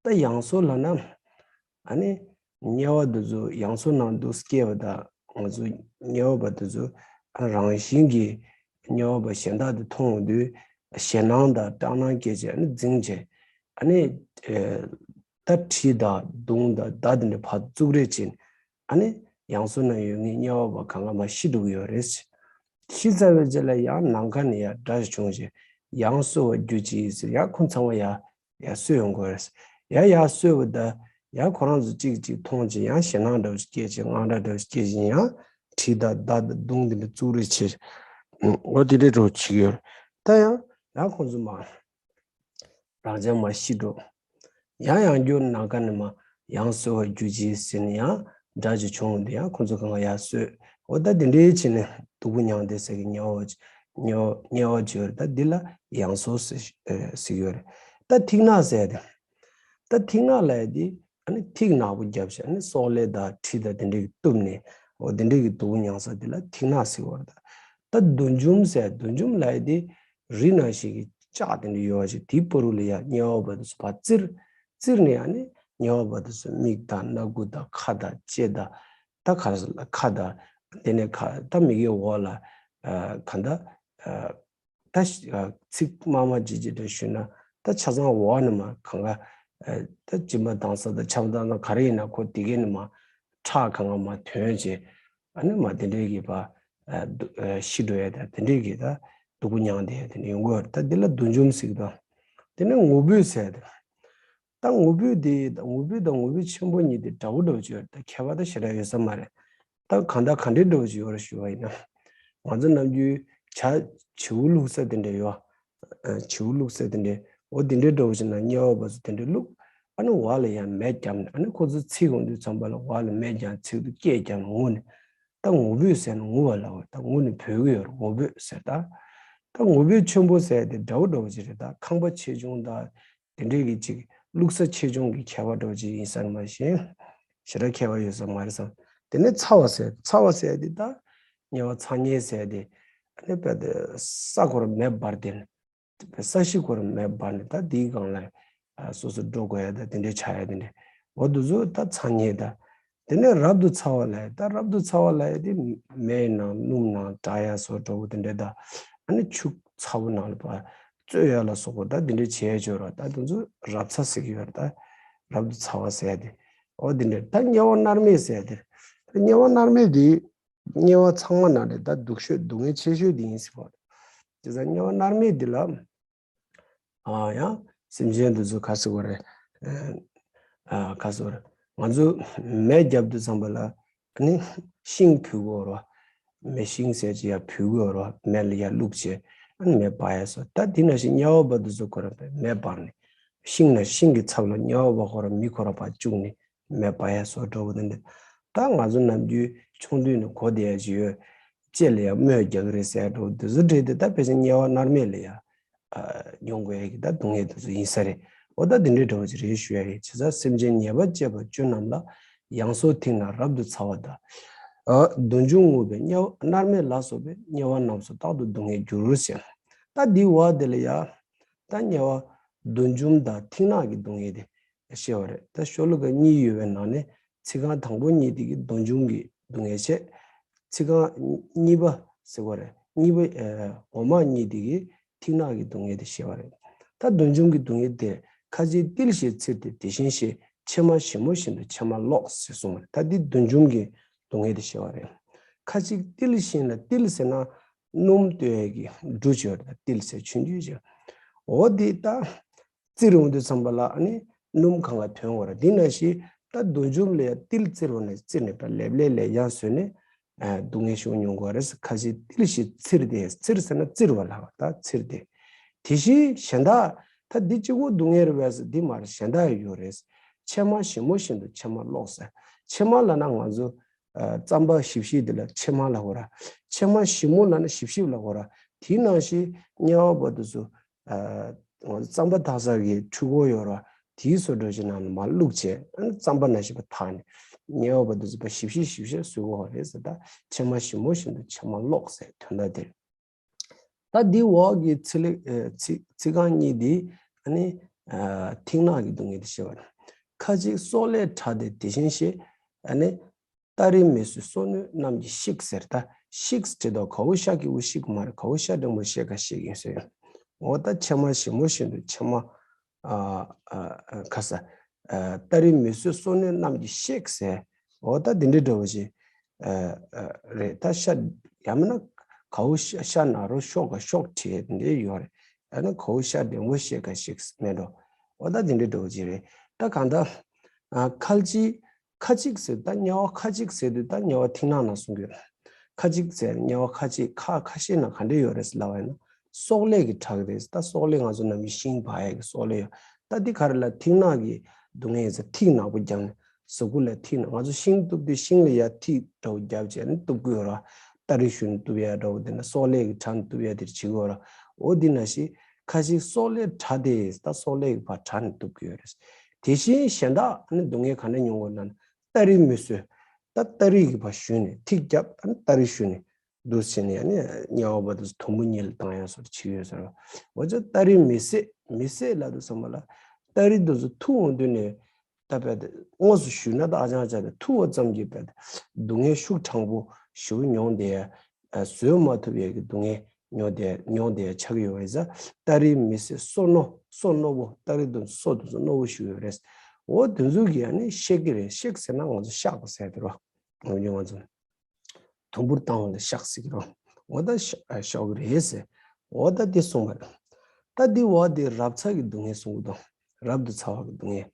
ད་ཡང་སོས་ལབ་ན། ཨ་ནི་དམྱལ་བ་འདི་ཚོ་ཡང་སོས་ནང་དུ་སྐྱེས་པ་དང་། ང་ཚོ་དམྱལ་བ་པ་འདི་ཚོ་རང་བཞིན་གྱིས་དམྱལ་བ་པ་གཞན་དག་དེ་མཐོང་དུས་ཞེད་སྣང་དང་སྐྲག་སྣང་སྐྱེས་བྱས། ཨ་ནི་འཛིང་བྱས། ཨ་ནི་ཨ་ད་གྲི་དང་མདུང་དང་མདའ་དེ་འདྲ་ཕར་བཙུགས་རེས་བྱས། ཨ་ནི་ཡང་སོས་ན་ཡོད་མཁན་དམྱལ་བ་པ་གང་ག་མར་ཤི་འགྲོ་གི་ཡོད་རེད། ཤི་ཚར་བའི་རྗེས་ལ་ཡང་ནམ་མཁའ་ནས་ཡར་སྒྲ་ཞིག་བྱུང་བྱས། ཡང་སོས་པར་གྱུར་ཅིག་ཟེར། ཡང་ཁོ་ཚང་མ་ཡར་ཡར་སོས་ཡོང་གི་ཡོད་རེད། ཡར་ཡར་སོས་པ་དང་ཡང་ཁོ་རང་ཚོ་གཅིག་གཅིག་མཐོང་བྱས། ཡང་ཞེད་སྣང་འདྲ་བོ་ཞིག་སྐྱེས་བྱས། དངངས་སྐྲག་འདྲ་བོ་ཞིག་སྐྱེས་བྱས། ཡང་གྲི་དང་མདའ་དང་མདུང་དེ་འདྲ་བཙུགས་རེས་བྱས། འོ་དེ་འདྲ་འདྲ་བོ་བྱེད་ཀྱི་ཡོད་རེད། ད་ཡང་ཡང་ཁོ་ཚོ་མར་རང་ཅག་མར་ཤི་འགྲོ། ཡང་ཡང་བསྐྱར་ནམ་མཁའ་ནས་མར་ཡང་སོས་པར་གྱུར་ཅིག་ཟེར་ནས་ཡང་སྒྲ་ཅིག་བྱུང་སྟེ། ཡང་ཁོ་ཚོ་གང་ག་ཡར་སོས། འོ་ད་དེ་འདྲའི་བྱས་ནས་སྡུག་པོ་མྱངས་བསྡད་ས་གི་དམྱལ་བ་དམྱལ་བ་དམྱལ་བ་ཅིག་ཡོད་རེད། ད་འདི་ལ་ཡང་སོས་ཟེར་ཨ་ཟེར་གྱི་ཡོད་རེད། ད་ཐིག་ནག་ཟེར་ཡ་དེ། ད་ཐིག་ནག་ལབ་ཡ་དེ་ཨ་ནི་ཐིག་ནག་པོ་བརྒྱབ་བྱས། ཨ་ནི་སོག་ལེ་དང་གྲི་དང་དེ་འདྲ་གིས་གཏུབས་ནས། འོ་དེ་འདྲ་གི་སྡུག་པོ་མྱངས་ས་དེ་ལ་ཐིག་ནག་ཟེར་གྱི་ཡོད་རེད། ད་བདུད་འཇོམས་ཟེར། བདུད་འཇོམས་ལབ་ཡ་དེ་རི་ནང་བཞིན་གྱི་ལྕགས་དེ་འདྲ་ཡོད་པ་ཞིག་དེའི་བར་དུ་ལ་ཡ་དམྱལ་བ་པ་དེ་ཚོ་ཕར་བཙིར། བཙིར་ནས་ཨ་ནི་དམྱལ་བ་པ་དེ་ཚོ་མིག་དང་སྣ་ཁུག་དང་ཁ་དང་ལྕེ་དང་། ད་ག་རེ་ཟེར་ལ། ཁ་དང་། དེ་ནས་ཁ་ད་མིག་གི་འོག་ལ་ཨ་གང་ལྟར་ཨ་ད་ཤ་ཨ་ཚིག་དམར་དམར་ལྗིད་ལྗིད་འདྲ་ཞུས་ན། ད་ཆ་ཚང་འོག་ནས་མར་གང་ག་ཨ་ད་སྦྱིན་པ་བཏང་ས་དང་ཆབ་བཏང་ས་ག་རེ་ཡིན་ན་ཁོ་དེ་གའི་ནས་མར་ཁྲག་གང་ག་མར་ཐོན་བྱས། ཨ་ནི་མར་དེ་འདྲའི་གི་ཕར་ཨ་སྡུག་ཨ་ཤི་འགྲོ་ཡ་དང་། དེ་འདྲའི་གི་ད་སྡུག་པོ་མྱངས་བསྡད་ཡ་དེ་འདྲ་ཡོང་གི་ཡོད་རེད། ད་འདི་ལ་བདུད་འཇོམས་ཟེར་གྱི་འདུག་དེ་ནས་ངུ་འབོད་ཟེར་ཡ་དེ། ད་ངུ་འབོད་དེ། ད་ངུ་འབོད་དང་ངུ་འབོད་ཆེན་པོ་གཉིས་དེ་འདྲ་བོ་འདྲ་བོ་ཅིག་ཡོད་རེད། ད་ཁྱད་པར་ད་ཞེ་དྲག་ཡོད་ས་མ་རེད། ད་གང་ལྟར་ག་འདྲའི་འདྲ་བོ་ཅིག་ཡོད་རེད་ཞུ་བ་ཡིན་ན། ང་ཚོ་ནམ་རྒྱུན་བྱ་བྱིའུ་བླུག་ས་དེ་འདྲ་ཡོད། ཨ་བྱིའུ་བླུག་ས་དེ་འདྲ། འོ་དེ་འདྲའི་འདྲ་བོ་ཅིག་ནང་དམྱལ་བ་པ་ཚོ་དེ་འདྲ་བླུག་ཨ་ནི་འོག་ལ་ཡར་མེ་བརྒྱབ་ནས། ཨ་ནི་ཁོ་ཚོ་ཚིག་ཡོང་དུས་ཙམ་པ་ལ་འོག་ལ་མེ་བརྒྱབ། ཚིག་ཏུ་སྐད་བརྒྱབ་ནས་ངུ་ནས། ད་ངུ་འབོད་ཟེར་ན་ངུ་བ་ལ་འོ་ད་ངུ་ནས་བོས་ཀྱི་ཡོད་རེད། ངུ་འབོད་ཟེར། ད་ད་ངུ་འབོད་ཆེན་པོ་ཟེར་དེ་འདྲ་བོ་འདྲ་བོ་ཅིག་རེད། ད་ཁང་པ་ཆེ་ཆུང་དང་དེ་འདྲའི་གི་ཅིག་བླུག་ས་ཆེ་ཆུང་གི་ཁྱད་པར་འདྲ་བོ་ཅིག་ཡིན་ས་རེད། མ་གཞི་ཞེ་དྲག་ཁྱད་པར་ཡོད་ས་མ་རེད་བསམ། དེ་ནས་ཚ་བ་ཟེར། ཚ་བ་ཟེར་དེ་ད་དམྱལ་བ་ཚ་དམྱལ་ཟེར་དེ། ཨ་ནི་དཔེ་དེ་ས་ཁོ་རང་མེ་འབར་དེ་ནས། ས་གཞི་ཁོ་རང་མེ་འབར་ནས། ད་དེའི་སྒང་ལ་ཨ་སོ་སོ་འགྲོ་དགོས་ཡ་ད་དེ་འདྲའི་ཆགས་ཡ་དེ་འདྲ། འོ་དེ་ཚོ་ད་ཚ་དམྱལ་ད། དེ་ནས་རབ་ཏུ་ཚ་བ་ལབ་ཡ། ད་རབ་ཏུ་ཚ་བ་ལབ་ཡ་དེ་མེའི་ནང་སྣུམ་ནང་འདྲེས་ཡ་བཟོ་འདྲ་བོ་དེ་འདྲ་ད། ཨ་ནི་ཆུ་ཚ་བོ་ནང་ལ་ཕར་བཙོས་ཡ་ལ་སོགས་པ་ད་དེ་འདྲ་བྱས་ཡ་ཅིག་ཡོད་རེད། ད་དེ་ཚོ་རབ་ཚ་ཟེར་གྱི་ཡོད་རེད། ད་རབ་ཏུ་ཚ་བ་ཟེར་ཡ་དེ། འོ་དེ་འདྲ། ད་དམྱལ་བ་མནར་མེད་ཟེར་ཡ་དེ། ད་དམྱལ་བ་མནར་མེད་དེ། དམྱལ་བ་ཚང་མ་ནང་ནས་ད་སྡུག་ཤོས་སྡུག་བསྔལ་ཆེ་ཤོས་དེ་ཡིན་ཟེར་བ་རེད། བྱས་ཙང་དམྱལ་བ་མནར་མེད་འདི་ལ། ཨ་ཡང་སེམས་ཅན་འདི་ཚོ་ག་ཟེར་བ་རེད། ཨ་ག་ཟེར་བ་རེད། ང་ཚོ་མེ་བརྒྱབ་དུས་ཙམ་པ་ལ་ཨ་ནི་ཤིང་ཕུལ་དགོས་རེད་བ། མེ་ཤིང་ཟེར་ཅིག་ཡར་ཕུལ་དགོས་རེད་བ། མེ་ལ་ཡར་བླུགས་བྱས་ཨ་ནི་མེ་འབར་ཡ་བཟོ། ད་དེ་ནང་བཞིན་དམྱལ་བ་པ་འདི་ཚོ་ཁོ་རང་མེ་འབར་ནས། ཤིང་ན་ཤིང་གི་ཚབ་ལ་དམྱལ་བ་པ་ཁོ་རང་མེ་ཁོ་རང་ཕར་བཅུག་ནས་མེ་འབར་ཡ་བཟོ་འདྲ་བོ་དེ་འདྲ། ད་ང་ཚོ་ནམ་རྒྱུན་ཆུང་དུས་ནས་གོ་བསྡད་ཡ་ཅིག་ཡོད། ལྕེ་ལ་ཡང་རྨོས་རྒྱག་གི་རེད་ཟེར་འདྲ་བོ་དེ་ཚོ་འདྲ་དེ། ད་ཕལ་ཆེར་དམྱལ་བ་མནར་མེད་ལ་ཡ་མྱོང་དགོས་ཡ་གི་ད་སྡུག་བསྔལ་དེ་ཚོ་ཡིན་ས་རེད། འོ་ད་དེ་འདྲའི་འདྲ་བོ་ཅིག་རེད་ཞུ་ཡ་ཡིན། བྱས་ཙང་སེམས་ཅན་ཉེས་པ་སྤྱད་པ་བཅུ་རྣམས་ལ། ཡང་སོས་ཐིག་ནག་རབ་ཏུ་ཚ་བ་དང་། ཨ་བདུད་འཇོམས་ངུ་འབོད་དམྱལ་བ་མནར་མེད་ལ་སོགས་པའི། དམྱལ་བ་རྣམས་སུ་རྟག་ཏུ་སྡུག་བསྔལ་འགྱུར་ཟེར། ད་འདིའི་བར་དེ་ལ་ཡ། ད་དམྱལ་བ་བདུད་འཇོམས་དང་ཐིག་ནག་གི་སྡུག་བསྔལ་དེ་བཤད་པ་རེད། ད་ཤོ་ལོ་ཀ་གཉིས་ཡོད་པའི་ནང་ནས་ཚིག་རྐང་དང་པོ་གཉིས་དེ་གིས་བདུད་འཇོམས་ཀྱི་སྡུག་བསྔལ་བཤད། ཚིག་རྐང་གཉིས་པ་ཟེར་བ་རེད། གཉིས་པ་ཨ་འོག་མ་གཉིས་དེ་གིས་ཐིག་ནག་གི་སྡུག་བསྔལ་དེ་བཤད་པ་རེད། ད་བདུད་འཇོམས་ཀྱི་སྡུག་བསྔལ་དེ། ཁ་ཅིག་ཏིལ་བཞིན་འཚིར་ཏེ་དེ་བཞིན་གཤེགས། ཕྱེ་མ་ཞིབ་མོ་བཞིན་དུ་ཕྱེ་མ་ལོག་ཟེར་གསུངས་པ་རེད། ད་འདི་བདུད་འཇོམས་ཀྱི་སྡུག་བསྔལ་དེ་བཤད་པ་རེད། ཁ་ཅིག་ཏིལ་བཞིན་ལ། ཏིལ་ཟེར་ན་སྣུམ་བཏོན་ཡས་ཀྱི་འབྲུ་ཅིག་ཡོད་རེད། ད་ཏིལ་ཟེར་ཆུང་ཆུང་ཅིག་འོ་འདི་ད་བཙིར་ཡོང་དུས་ཙམ་པ་ལ་ཨ་ནི་ སྣུམ་གང་ག་ཐོན་དགོས་ར། འདི་ནང་བཞིན་ད་དུག་མཆོད་ལ་ཡང་ཏིལ་བཙིར་བ་ནས་བཙིར་ནས་ད་ལེབ་ལེབ་ལེབ་ཡང་བཟོས་ནས་སྡུག་བསྔལ་ཤོར་མྱོང་དགོས་རེད། ཁ་ཅིག་ཏིལ་ཞིག་བཙིར་ཏེ། བཙིར་ཟེར་ན་བཙིར་བ་ལ་ད་བཙིར་ཏེ། དེ་བཞིན་གཞན་དག་ད་འདི་གཅིག་པོ་སྡུག་བསྔལ་རེད་པས་ཟེར་འདི་མ་རེད། གཞན་དག་ཡང་ཡོད་རེད། ཕྱེ་མ་ཞིམ་པོ་བཞིན་དུ་ཕྱེ་མ་བསློགས་ཟེར། ཕྱེ་མ་ལབ་ན་ང་ཚོ་རྩམ་པ་ཞིབ་ཞིབ་དེ་ལ་ཕྱེ་མ་ལབ་དགོས་ར། ཕྱེ་མ་ཞིམ་མོ་ལབ་ན་ཞིབ་ཞིབ་ལབ་དགོས་ར། དེའི་ནང་བཞིན་དམྱལ་བ་བར་དུ་ཚུར་རྩམ་པ་འཐག་ས་གི་འཕྲུལ་འཁོར་ཡོད་ར། དེའི་བཟོ་འདྲ་ཞིག་ནང་ལ་མར་བླུགས་བྱས་རྩམ་པ་ནང་བཞིན་པ་འཐག་ནས་དམྱལ་བ་བར་དུ་ཚུར་ཞིབ་ཞིབ་ཞིབ་ཞིབ་བཟོ་དགོས་རེད་ཟེར། ད་ཕྱེ་མ་ཞིམ་མོ་བཞིན་དུ་ཕྱེ་མ་བསློགས་ཟེར་དོན་དག་དེ་རེད། ད་འདི་འོག་གི་ཚིག་ལེ་ཚིག་ཚིག་རྐང་གཉིས་འདི་ཨ་ནི་མཐིང་ནག་གི་སྡུག་བསྔལ་དེ་བཤད་པ་རེད། ཁ་ཅིག་སྲོག་ལས་ཐར་ཏེ་དེ་བཞིན་གཤེགས། ཨ་ནི་སྟ་རེ་མི་བཟོད་སྲོག་གནོད་རྣམས་ཀྱིས་གཤེགས་ཟེར། ད་གཤེགས་བྲིས་དང་ག་བོ་ཤ་གི་བོ་གཤེགས་མ་རེད། ག་བོ་ཤ་འགྲེང་བུ་གཤེགས་ག་གཤེགས་ཡིན་ཟེར། འོ་ད་ཕྱེ་མ་ཞིམ་མོ་བཞིན་དུ་ཕྱེ་མ། ཨ་ཨ་ཁ་ས། ཨ་སྟ་རེ་མི་བཟོད་སྲོག་གནོད་རྣམས་ཀྱིས་གཤེགས་ཟེར། འོ་ད་འདི་འདྲའི་འདྲ་བོ་ཞིག་ཨ་ཨ་རེད། ད་ཤ་ཡང་མིན་ན་ག་བོ་ཤ་ཤ་ན་རོ་ཤོག་ག་ཤོག་བྲིས་འདི་ཡོད་རེད། ཡང་ན་ག་བོ་ཤ་འགྲེང་བུ་གཤེགས་ག་གཤེགས་མེད་འགྲོ། འོ་ད་འདི་འདྲའི་འདྲ་བོ་ཅིག་རེད། ད་གང་ལྟར་ཨ་ཁ་ཅིག་ཁ་ཅིག་ཟེར། ད་དམྱལ་བ་ཁ་ཅིག་ཟེར་དུས་ད་དམྱལ་བ་མཐིང་ནག་ནང་གསུང་གི་ཡོད། ཁ་ཅིག་ཟེར་དམྱལ་བ་ཁ་ཅིག་ཁ་ཁ་ཤས་ནང་ག་འདྲ་ཡོད་རེད་ལབ་པ་ཡིན་ན་སྲོག་ལས་ཀྱི་བྲག་རེད། ད་སྲོག་ལས་ང་ཚོ་ནམ་རྒྱུན་ཤིང་སྦར་ཡས་ཀྱི་སྲོག་ལས་ཡོད། ད་འདི་ག་རེ་ལ་མཐིང་ནག་གི་སྡུག་བསྔལ་ཡིན་ཟེར། ཐིག་ནག་པོ་བརྒྱབ་ནས་གཟུགས་པོ་ལ་ཐིག་ནག་ང་ཚོ་ཤིང་གཏུབ་དུས་ཤིང་ལ་ཡ་ཐིག་འདྲ་བོ་བརྒྱབ་བྱས་ནས་གཏུབ་ཀྱི་ཡོད་ར། སྟ་རེ་གཞོན་གཏུབ་ཡ་འདྲ་བོ་དེ་ན་སྲོག་ལས་ཀྱི་བྲག་གཏུབ་ཡ་དེར་བྱེད་ཀྱི་ཡོད་ར། འོ་འདི་ནང་བཞིན་ཁ་ཅིག་སྲོག་ལས་ཐར་ཏེ་ད་སྲོག་ལས་ཀྱི་བར་བྲག་ནས་གཏུབ་ཀྱི་ཡོད་རེད། དེ་བཞིན་གཞན་དག་ནི་སྡུག་བསྔལ་ག་འདྲ་མྱོང་དགོས་ན་སྟ་རེ་མི་བཟོད། ད་སྟ་རེ་གི་བར་གཞོན་ནས་ཐིག་བརྒྱབ་ཨ་ནི་སྟ་རེ་གཞོན་ནས་འདུག་བྱས་ནས་ཨ་ནི་དམྱལ་བ་བར་དུ་དུམ་བུ་གཉིས་ལ་བཏང་ཡ་སོགས་བྱེད་ཀྱི་ཡོད་ཟེར་བ། འོ་ཅག་སྟ་རེ་མི་བཟད། མི་བཟད་ལབ་དུས་ཙམ་པ་ལ་སྟ་རེ་འདི་ཚོ་འཐུ་འོང་དུས་ནས་ད་བས་དངོས་སུ་ཞུས་ན་ད་ཨ་ཅང་ཅག་དེ་འཐུ་བ་ཙམ་གྱིས་བས་སྡུག་བསྔལ་ཤུགས་དྲག་པོ་ཞེ་པོ་མྱོང་བསྡད་ཡ། བཟོད་མ་ཐུབ་ཡ་གི་སྡུག་བསྔལ་མྱོང་བསྡད་མྱོང་བསྡད་ཡ་ཆགས་ཀྱི་ཡོད་པ་ཡིན་ཙང་སྟ་རེ་མི་བཟད་སྲོག་རྣོ་སྲོག་རྣོ་པོ་སྟ་རེ་དེ་ཚོ་སྲོག་དེ་ཚོ་རྣོ་པོ་ཞིག་ཡོད་རེད། འོ་དེ་ཚོ་གིས་ཨ་ནི་གཤེགས་ཀྱི་རེད། གཤེགས་ཟེར་ན་ང་ཚོ་གཤགས་པ་ཟེར་དེ་རོ། ང་ཚོ་དུམ་བུར་བཏང་བ་ལ་གཤགས་ཟེར་གྱི་རོ། འོ་ད་གཤགས་གཤགས་ཀྱི་རེད་ཟེར། འོ་ད་དེ་གསུངས་པ་རེད། ད་དེ་འོག་དེ་རབ་ཚ་གི་སྡུག་བསྔལ་གསུང་གི་འདུག་རབ་ཏུ་ཚ་བ་གི་སྡུག་བསྔལ།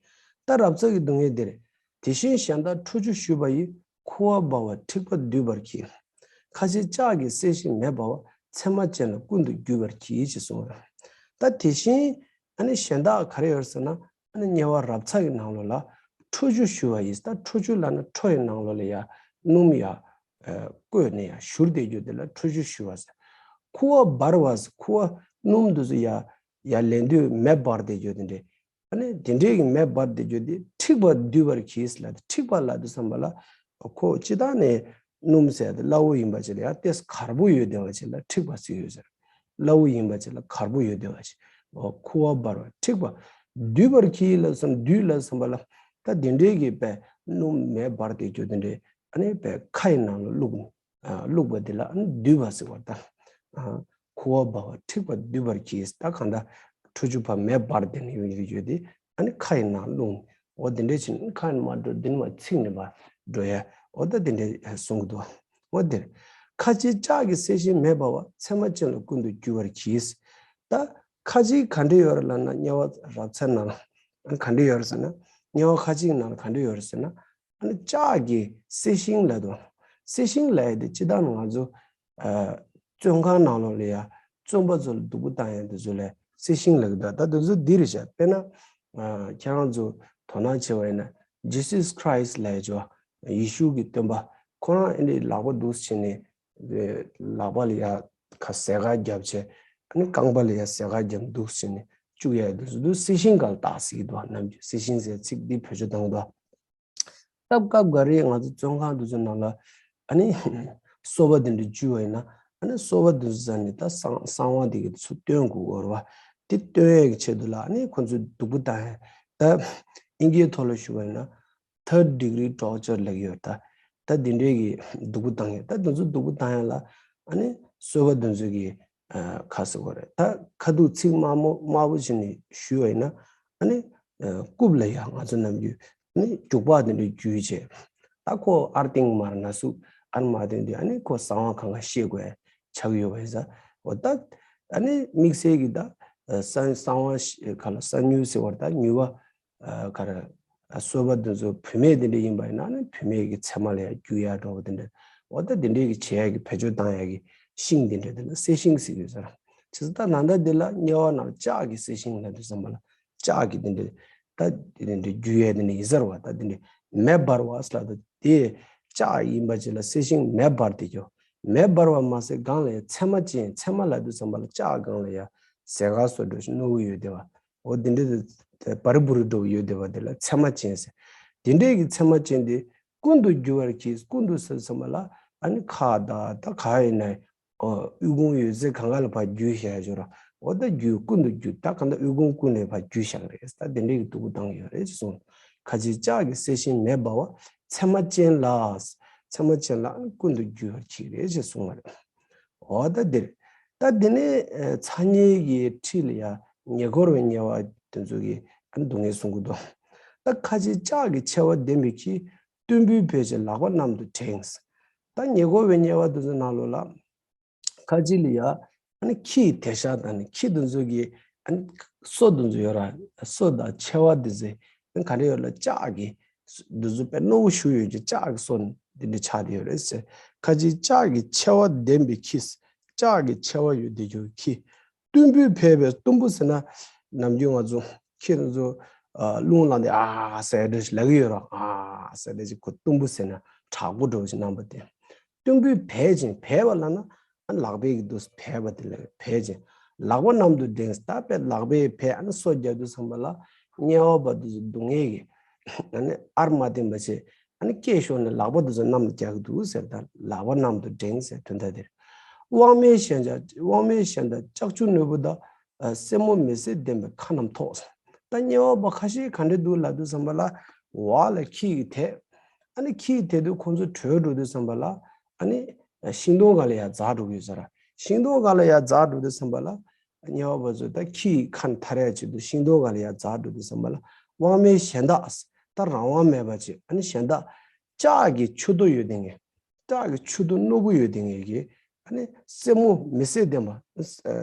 ད་རབ་ཚ་གི་སྡུག་བསྔལ་འདིར། དེ་བཞིན་གཞན་དག་ཁྲོ་ཆུ་བཞུས་པ་ཡིས། ཁུ་བ་འབར་བ་འཁྲིག་པ་འདུས་པར་གྱིས། ཁ་ཆེ་ལྕགས་ཀྱི་གསེར་ཤིང་མེ་འབར་བ། མཚན་མ་ཅན་ལ་ཀུན་ཏུ་རྒྱུ་བར་གྱིས་ཞེས་གསུངས་པ་རེད། ད་དེ་བཞིན་ཨ་ནི་གཞན་དག་ག་རེ་ཡོད་ཟེར་ན། ཨ་ནི་དམྱལ་བ་རབ་ཚ་གི་ནང་ལོགས་ལ་ཁྲོ་ཆུ་བཞུ་བ་ཡིས། ད་ཁྲོ་ཆུ་ལབ་ན་ཁྲོ་ཡི་ནང་ལོགས་ལ་ཡ་སྣུམ་ཡ་བསྐོལ་ནས་ཡ་བཞུར་བསྡད་རྒྱུ་དེ་ལ་ཁྲོ་ཆུ་བཞུ་བ་ཟེར། ཁུ་བ་འབར་བ་ཟེར། ཁུ་བ་སྣུམ་དེ་ཚོ་ཡ་ཡ་ལེན་དུས་མེ་འབར་བསྡད་རྒྱུ་དེ་འདྲས། ཨ་ནི་དེ་འདྲས་ཀྱི་མེ་འབར་བསྡད་རྒྱུ་དེ་འཁྲིག་པ་འདུས་པར་གྱིས་ལབ་དེ། འཁྲིག་པ་ལབ་དུས་ཙམ་པ་ལ་ཁོ་སྤྱིར་བཏང་ནས་སྣུམ་ཟེར་དེ་སླ་བོ་ཡིན་པ་ཅིག་ལ་ཡང་ཏོག་ཙམ་གར་པོ་ཡོད་བསྡད་པ་ཅིག་ལ་འཁྲིག་པ་ཟེར་ཡོད་ཟེར། སླ་བོ་ཡིན་པ་ཅིག་ལ་གར་པོ་ཡོད་བསྡད་པ་ཅིག་ཁུ་བ་འབར་བ་འཁྲིག་པ་འདུས་པར་གྱིས་ལབ་ཙམ། འདུས་ལབ་ཙམ་པ་ལ་ད་དེ་འདྲས་ཀྱི་པའི་སྣུམ་མེ་འབར་བསྡད་རྒྱུ་དེ་འདྲས་ཨ་ནི་པའི་ཁ་ཡི་ནང་ལ་བླུགས་ནས། ཨ་བླུགས་པ་འདི་ལ་ཨ་ནི་འདུས་པ་ཟེར་བ་དང་། ཨ་ཁུ་བ་འབར་བ་འཁྲིག་པ་འདུས་པར་གྱིས། ད་གང་ལྟར་ཁྲོ་ཆུ་ཕར་མེ་འབར་དེ་ནས་ཡོང་གི་ཡོད་དེ་ཨ་ནི་ཁ་ཡི་ནང་བླུགས་ནས། འོ་དེ་འདྲས་བྱས་ནས་ཁ་ཡི་མར་འགྲོ་འདི་ནས་མར་ཚིག་ནས་མར་འགྲོ་ཡ། འོ་ད་དེ་འདྲས་གསུང་གི་འདུག་འོ་དེར་ཁ་ཆེ་ལྕགས་ཀྱི་གསེར་ཤིང་མེ་འབར་བ། མཚན་མ་ཅན་ལ་ཀུན་ཏུ་རྒྱུ་བར་གྱིས། ད་ཁ་ཆེ་ག་འདྲས་ཡོད་རེད་ལབ་ན་དམྱལ་བ་རབ་ཚ་ནང་ལ་ག་འདྲས་ཡོད་རེད་ཟེར་ན། དམྱལ་བ་ཁ་ཆེ་ནང་ལ་ག་འདྲས་ཡོད་རེད་ཟེར་ན། ཨ་ནི་ལྕགས་ཀྱི་གསེར་ཤིང་ལབ་དང་། གསེར་ཤིང་ལབ་ཡ་དེ་སྤྱིར་བཏང་ང་ཚོ་ཨ་བཙོན་ཁང་ནང་ལོགས་ལ་ཡ་བཙོན་པ་ཚོ་ལ་སྡུག་པོ་བཏང་ཡ་དེ་ཚོ་ལ་གསེར་ཤིང་ལབ་ཀྱི་འདུག་ད་དེ་ཚོ་འདི་རེད་ཤག་དཔེར་ན་ཨ་ཁྱེད་རང་ཚོ་དོ་སྣང་བྱས་པ་ཡིན་ན་Jesus Christ་ལབ་ཡ་ཅོ་ཡེ་ཤུ་གི་སྟོན་པ་ཁོ་རང་ཨ་ནི་ལག་པ་འདུག་སེ་བྱས་ནས་ལག་པ་ལ་ཡ་ཁ་ཟས་ཁ་བརྒྱབ་བྱས་ཨ་ནི་རྐང་པ་ལ་ཡ་ཟས་ཁ་བརྒྱབ་འདུག་སེ་བྱས་ནས་བཅུག་ཡ་དེ་ཚོ་འདུག་གསེར་ཤིང་སྒང་ལ་བཏགས་ཟེར་གྱི་འདུག་ནམ་རྒྱུན་གསེར་ཤིང་ཟེར་ཚིག་འདི་བེད་སྤྱོད་བཏང་གི་འདུག་སྐབས་སྐབས་འགའ་རེ་ང་ཚོ་བཙོན་ཁང་དེ་ཚོ་ནང་ལ་ཨ་ནི་སོལ་བ་དེ་འདྲ་འཇུས་པ་ཡིན་ན་ཨ་ནི་སོལ་བ་དེ་ཚོ་ཟ་ནས་ད་གསང་གསང་བ་དེ་གི་ཚུར་བཏོན་དགོས་ཀྱི་རེད་བ། དེ་བཏོན་ཡས་ཀྱི་ཆེད་དུ་ལ་ཨ་ནི་ཁོ་ཚོས་སྡུག་པོ་བཏང་ཡས། ད་ཨིན་སྐད་ཐོག་ལ་ཞུ་བ་ཡིན་ན་third degree torture་ལབ་ཀྱི་ཡོད། ད་ད་དེ་འདྲའི་གི་སྡུག་པོ་བཏང་ཡས། ད་དེ་ཚོ་སྡུག་པོ་བཏང་ཡས་ལ་ཨ་ནི་སོལ་བ་དེ་ཚོ་གི་ཨ་ཁ་ཟེར་དགོས་རེད། ད་ཁ་ཐུག་ཚིག་དམའ་མོ་དམའ་པོ་བྱས་ནས་ཞུས་པ་ཡིན་ན་ཨ་ནི་ཨ་རྐུབ་ལ་ཡ་ང་ཚོ་ནམ་རྒྱུན་ནི་རྒྱུག་པ་དེ་འདྲ་རྒྱུག་བྱས། ད་ཁོ་ཨར་ཏིང་མར་ན་སུ་ཨར་མ་དེ་འདི་ཨ་ནི་ཁོ་གསང་བ་གང་ག་ཤེས་དགོས་ཆགས་ཡོད་པ་ཡིན་ས། འོ་ད་ཨ་ནི་དམིགས་བསལ་གྱི་ད་གསང་གསང་བ་ཤ་ག་ལ་གསང་ཉུལ་ཟེར་བར་ད་ཉུལ་བ་ ག་རེ། གསོལ་བ་འདི་ཚོ་བུད་མེད་དེ་འདྲ་ཡིན་པ་ཡིན་ན་ནི་བུད་མེད་ཀྱི་མཚན་མ་ལ་ཡང་རྒྱུ་ཡ་འགྲོ་བ་དེ་འདྲ། འོ་ད་དེ་འདྲའི་གི་བྱེད་ཡ་གི་བེད་སྤྱོད་བཏང་ཡ་གི་ཤིང་དེ་འདྲ་དེ་ལ་གསེར་ཤིང་ཟེར་གྱི་ཡོད་ས་རེད། བྱས་ཙང་ད་ད་ལྟ་འདི་ལ་དམྱལ་བ་ནང་ལྕགས་ཀྱི་གསེར་ཤིང་ལབ་དུས་ཙམ་པ་ལ་ལྕགས་ཀྱི་དེ་འདྲ། ད་དེ་འདྲ་རྒྱུ་ཡ་དེ་འདྲ་ཡིན་ས་རེད་བ། ད་དེ་འདྲ་མེ་འབར་བ་ཟེར་ལབ་ད་དེ་ལྕགས་ཡིན་པ་ཅིག་ལ་གསེར་ཤིང་མེ་འབར་ཏེ་ཀྱོ། མེ་འབར་བ་མ་ཟད་སྒང་ལ་ཡང་ཚེར་མ་ཅན། ཚེར་མ་ལབ་དུས་ཙམ་པ་ལ་ལྕགས་སྒང་ལ་ཡང་ཟས་ག་སོགས་འདྲ་ཞིག་རྣོ་བོ་ཡོད་དེ་བ། འོ་དེ་འདྲ་དེ་བར་བུར་འགྲོ་བོ་ཡོད་དེ་བ། དེ་ལ་ཚེར་མ་ཅན་ཟེར། དེ་འདྲའི་གི་ཚེར་མ་ཅན་དེ་ཀུན་ཏུ་རྒྱུ་བར་གྱིས། ཀུན་ཏུ་ཟེར་ཙམ་པ་ལ་ཨ་ནི་ཁ་དང་ད་ག་ཡིན་ན། ཨོ། དབུལ་ཕོངས་ཡོད་ཚད་གང་ག་ལ་ཕར་རྒྱུས་བཞག་ཡོད་ར། འོ་ད་རྒྱུས་ཀུན་ཏུ་རྒྱུ་ད་གང་ལྟར་དབུལ་ཕོངས་ཀུན་ལ་ཕར་རྒྱུས་བཞག་རེད། ད་དེ་འདྲའི་གི་སྡུག་པོ་བཏང་ཡོད་རེད་ཅེས་གསུངས། ཁ་ཅིག་ལྕགས་ཀྱི་གསེར་ཤིང་མེ་འབར་བ། ཚེར་མ་ཅན་ལ། ཚེར་མ་ཅན་ལ་ཀུན་ཏུ་རྒྱུ་བར་གྱིས་རེད་ཅེས་གསུངས་པ་རེད། འོ་ད་འདིར། ད་འདི་ནས་ཚ་དམྱལ་གྱི་འཁྲིས་ལ་ཡ་ཉེ་འཁོར་བའི་དམྱལ་བ་དེ་ཚོ་གི་སྡུག་བསྔལ་གསུང་གི་འདུག་ད་ཁ་ཅིག་ལྕགས་ཀྱི་མཆེ་བ་ལྡན་པའི་ཁྱི། གཏུམ་པོའི་བལ་གྱིས་ལག་པ་གནམ་དུ་བསྒྲེངས། ད་ཉེ་འཁོར་བའི་དམྱལ་བ་དེ་ཚོ་ནང་ལོགས་ལ། ཁ་ཅིག་ལ་ཡ། ཨ་ནི་ཁྱི་ཡི་དེད་ཤག་དང་ནི་ཁྱི་དེ་ཚོ་གི། ཨ་ནི་སོ་དེ་ཚོ་ཡོད་ར། སོ་དང་མཆེ་བ་དེ་ཚོ་ཨ་ནི་ག་འདྲ་ཡོད་ལ་ལྕགས་ཀྱི་དེ་ཚོ་དཔེ་རྣོ་བོ་ཞིག་ཡོད་ཀྱི་ལྕགས་ཀྱི་སོ་དེ་འདྲ་ཆགས་བསྡད་ཡོད་རེད་ཟེར། ཁ་ཅིག་ལྕགས་ཀྱི་མཆེ་བ་ལྡན་པའི་ཁྱི། ལྕགས་ཀྱི་མཆེ་བ་ཡོད་བསྡད་ཀྱི་ཁྱི། གཏུམ་པོའི་བལ་བས། གཏུམ་པོ་ཟེར་ན་ནམ་རྒྱུན་ང་ཚོ་ཁྱི་དེ་ཚོ་ཨ་རླུང་ལངས་ཏེ་ཨ་ཟེར་འདྲ་ཞིག་ལབ་ཀྱི་ཡོད་ར། ཨ་ཟེར་འདྲ་ཞིག་ཁོ་གཏུམ་པོ་ཟེར་ན་དྲག་པོ་འདྲ་བོ་ཞིག་རྣམ་པ་དེ། གཏུམ་པོའི་བལ་ཅན། བལ་བ་ལབ་ན་ཨ་ལག་པའི་གི་དུས་བལ་བ་དེ་ལ་བལ་ཅན། ལག་པ་གནམ་དུ་བསྒྲེངས། ད་དཔེ་ལག་པའི་བལ་ཨ་ནི་སོ་བརྒྱབ་དུས་ཙམ་པ་ལ་དམྱལ་བ་པ་དེ་ཚོ་སྡུག་བསྔལ་གྱི་ཨ་ནི་ཨར་མ་བསྟན་པ་བྱས་ཨ་ནི་སྐད་ཤོར་ནས་ལག་པ་དེ་ཚོ་གནམ་ལ་བརྒྱབ་ཀྱི་འདུག་ཟེར། ད་ལག་པ་གནམ་དུ་བསྒྲེངས་ཟེར་དོན་དག་དེ་རེད། དབང་མེད་གཞན་དག་དབང་མེད་གཞན་དག་ལྕགས་ཀྱུ་རྣོན་པོ་དག་ཨ་སེན་མོ་མེ་བསྲེགས་ལྡན་པའི་ཁ་རྣམས་ཐོགས། ད་དམྱལ་བ་པ་ཁ་ཤས་ག་འདྲ་འདུག་ལབ་དུས་ཙམ་པ་ལ་འོག་ལ་ཁྱི་ཡིས་དེད། ཨ་ནི་ཁྱི་ཡིས་དེད་དུས་ཁོང་ཚོ་བྲོས་འགྲོ་དུས་ཙམ་པ་ལ་ཨ་ནི་ཤིང་སྡོང་སྒང་ལ་ཡར་འཛེགས་འགྲོ་གི་ཡོད་ས་ར། ཤིང་སྡོང་སྒང་ལ་ཡར་འཛེགས་འགྲོ་དུས་ཙམ་པ་ལ་དམྱལ་བ་པ་ཚོ་ད་ཁྱི་ཡི་ཁ་ནས་ཐར་ཡ་ཆེད་དུ་ཤིང་སྡོང་སྒང་ལ་ཡར་འཛེགས་འགྲོ་དུས་ཙམ་པ་ལ་དབང་མེད་གཞན་དག་ད་རང་དབང་མེད་པ་ཅིག་ཨ་ནི་གཞན་དག་ལྕགས་ཀྱི་མཆུ་ཏོ་ཡོད་དེ་ངས། ལྕགས་ཀྱི་མཆུ་ཏོ་རྣོ་པོ་ཡོད་དེ་ངས་ཀྱི། ཨ་ནི་སེན་མོ་མེ་བསྲེགས་ལྡན་པ། ཨ་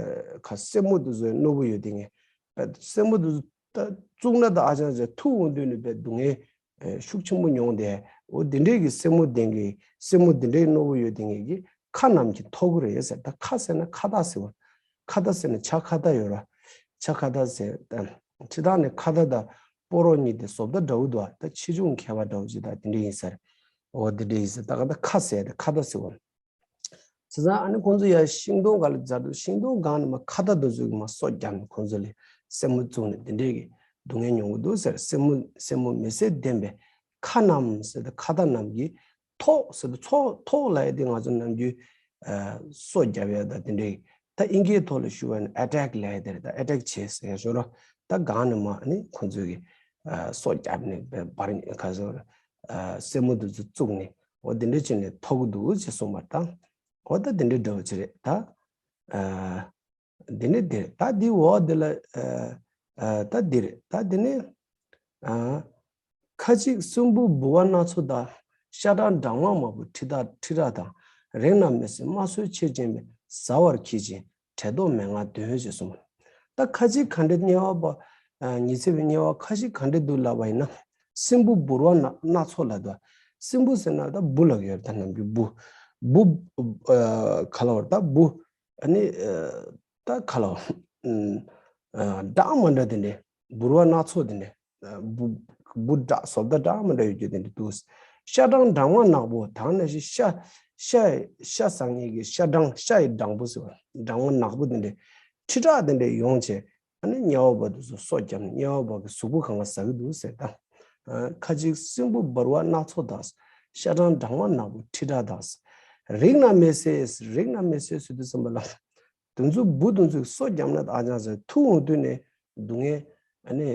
ཁ་སེན་མོ་དེ་ཚོ་རྣོ་པོ་ཡོད་དེ་ངས། པ་སེན་མོ་དེ་ཚོ་ད་བཙུགས་ན་ད་ཨ་ཅང་ཟེར་ཐུག་འོང་དུས་ནི་པའི་སྡུག་བསྔལ་ཤུགས་ཆེན་པོ་མྱོང་དེ། འོ་དེ་འདྲས་ཀྱི་སེན་མོ་ལྡན་གྱི་སེན་མོ་དེ་འདྲས་རྣོ་པོ་ཡོད་དེ་ངས་ཀྱི་ཁ་རྣམས་ཀྱིས་ཐོགས་ཀྱི་རེད་ཟེར། ད་ཁ་ཟེར་ན་ཁ་བཏགས་ཟེར་བ། ཁ་བཏགས་ཟེར་ན་ཆ་ཁ་བཏགས་ཡོད་ར། ཆ་ཁ་བཏགས་ཟེར་ད་ཕྱི་ཐག་ནས་ཁ་བཏགས་དང་སྤོ་རོག་གཉིས་དེ་བཟོ་ལྟ་འདྲ་བོ་འདུག་ད་ཆེ་ཆུང་ཁྱད་པར་འདྲ་བོ་ཅིག་ད་དེ་འདྲས་ཡིན་ཟེར། འོ་དེ་འདྲས་ཡིན་ཟེར། ད་ག་ད་ཁ་ཟེར་ད་ཁ་བཏགས་ཟེར་བ། བྱས་ཙང་ཨ་ནི་ཁོང་ཚོ་ཡར་ཤིང་སྡོང་སྒང་ལ་འཛེགས་དུས་ཤིང་སྡོང་སྒང་ནས་མར་ཁ་བཏགས་དེ་ཚོ་གིས་མར་སོ་བརྒྱབ་ནས་ཁོང་ཚོ་ལ་སེན་མོ་བཙུགས་ནས་དེ་འདྲས་ཀྱི་སྡུག་བསྔལ་མྱོང་གི་འདུག་ཟེར། སེན་མོ་སེན་མོ་མེ་བསྲེགས་ལྡན་པའི་ཁ་རྣམས་ཟེར་ཏེ་ཁ་བཏགས་རྣམས་ཀྱིས་ཐོགས་ཟེར་ཏེ་ཚོགས་ཐོགས་ལབ་ཡ་དེ་ང་ཚོ་ནམ་རྒྱུན་ཨ་སོ་བརྒྱབ་ཡ་ད་དེ་འདྲས་ད་ཨིན་སྐད་ཐོག་ལ་ཞུ་བ་ཡིན་ན་ཨེ་ཊེག་ལབ་ཡ་དེ་རེད། ད་ཨེ་ཊེག་བྱས་ཟེར་ཞོར་ད་སྒང་ནས་མར་ཨ་ནི་ཁོང་ཚོས་ཀྱི་ཨ་སོ་བརྒྱབ་ནས་བར་ཁ་སོ་ཨ་སེན་མོ་དེ་ཚོ་བཙུགས་ནས། འོ་དེ་འདྲ་བྱས་ནས་ཐོགས་ཀྱི་འདུག་ཅེས་གསུངས་པ་དང་། འོ་ད་དེ་འདྲ་འདྲ་བོ་ཅིག་རེད་ད། ཨ་འདི་ནི་འདིར་ད་འདི་འོག་འདི་ལ་ཨ་ཨ་ད་འདིར་ད་འདི་ནི་ཨ་ཁ་ཅིག་སྲིན་བུ་འབུར་བ་སྣ་ཚོགས་དང་། ཤ་སྦྲང་སྦྲང་མ་ནག་པོ་ཁྲི་ཕྲག་ཁྲི་ཕྲག་དང་། རེག་ན་མེ་བསད་རྨ་སོས་ཆེར་བྱིན་པས། ཟ་བར་གྱིས་ཤིག་དྲེད་ལྡོག་མན་ངག་འདོན་ཞེས་གསུངས། ད་ཁ་ཅིག་ག་འདྲ་དམྱལ་བ་པ་ཨ་ཉི་ཚེ་བའི་དམྱལ་བ་ཁ་ཅིག་ག་འདྲ་འདུག་ལབ་པ་ཡིན་ན། སྲིན་བུ་འབུར་བ་སྣ་སྣ་ཚོགས་ལ་འདུག་སྲིན་བུ་ཟེར་ན་ད་འབུ་ལབ་ཡོད་ད་ནམ་རྒྱུན་འབུ། འབུ་ཨ་ག་ལ་བར་ད་འབུ་ཨ་ནི་ཨ་ད་ག་ལ་བར་ཨ་འདྲ་མི་འདྲ་དེ་འདྲ་འབུར་བ་སྣ་ཚོགས་དེ་འདྲ་ཨ་འབུ་འབུ་འདྲ་བཟོ་ལྟ་འདྲ་མི་འདྲ་ཡོད་རྒྱུ་དེ་འདྲ་འདུག་ཤ་སྦྲང་སྦྲང་མ་ནག་པོ་ད་ནང་བཞིན་ཤ་ཤ་ཤ་ཟ་མཁན་གྱི་ཤ་སྦྲང་ཤ་ཡི་སྦྲང་བུ་ཟེར་བ་སྦྲང་མ་ནག་པོ་དེ་འདྲ་ཁྲི་ཕྲག་དེ་འདྲ་ཡོང་བྱས། ཨ་ནི་དམྱལ་བ་པ་དེ་ཚོ་སོ་བརྒྱབ་ནས་དམྱལ་བ་པ་གི་གཟུགས་པོ་གང་ག་ཟ་གི་འདུག་ཟེར་ད། ཨ་ཁ་ཅིག་སྲིན་བུ་འབུར་བ་སྣ་ཚོགས་དང་། ཤ་སྦྲང་སྦྲང་མ་ནག་པོ་ཁྲི་ཕྲག་དང་། རེག་ན་མེ་བསད། རེག་ན་མེ་བསད་ཟེར་དུས་ཙམ་པ་ལ། དེ་ཚོ་འབུ་དེ་ཚོས་སོ་བརྒྱབ་ན་ད་ཨ་ཅང་ཟེར་ཐུག་འོང་དུས་ནས་སྡུག་བསྔལ་ཨ་ནི་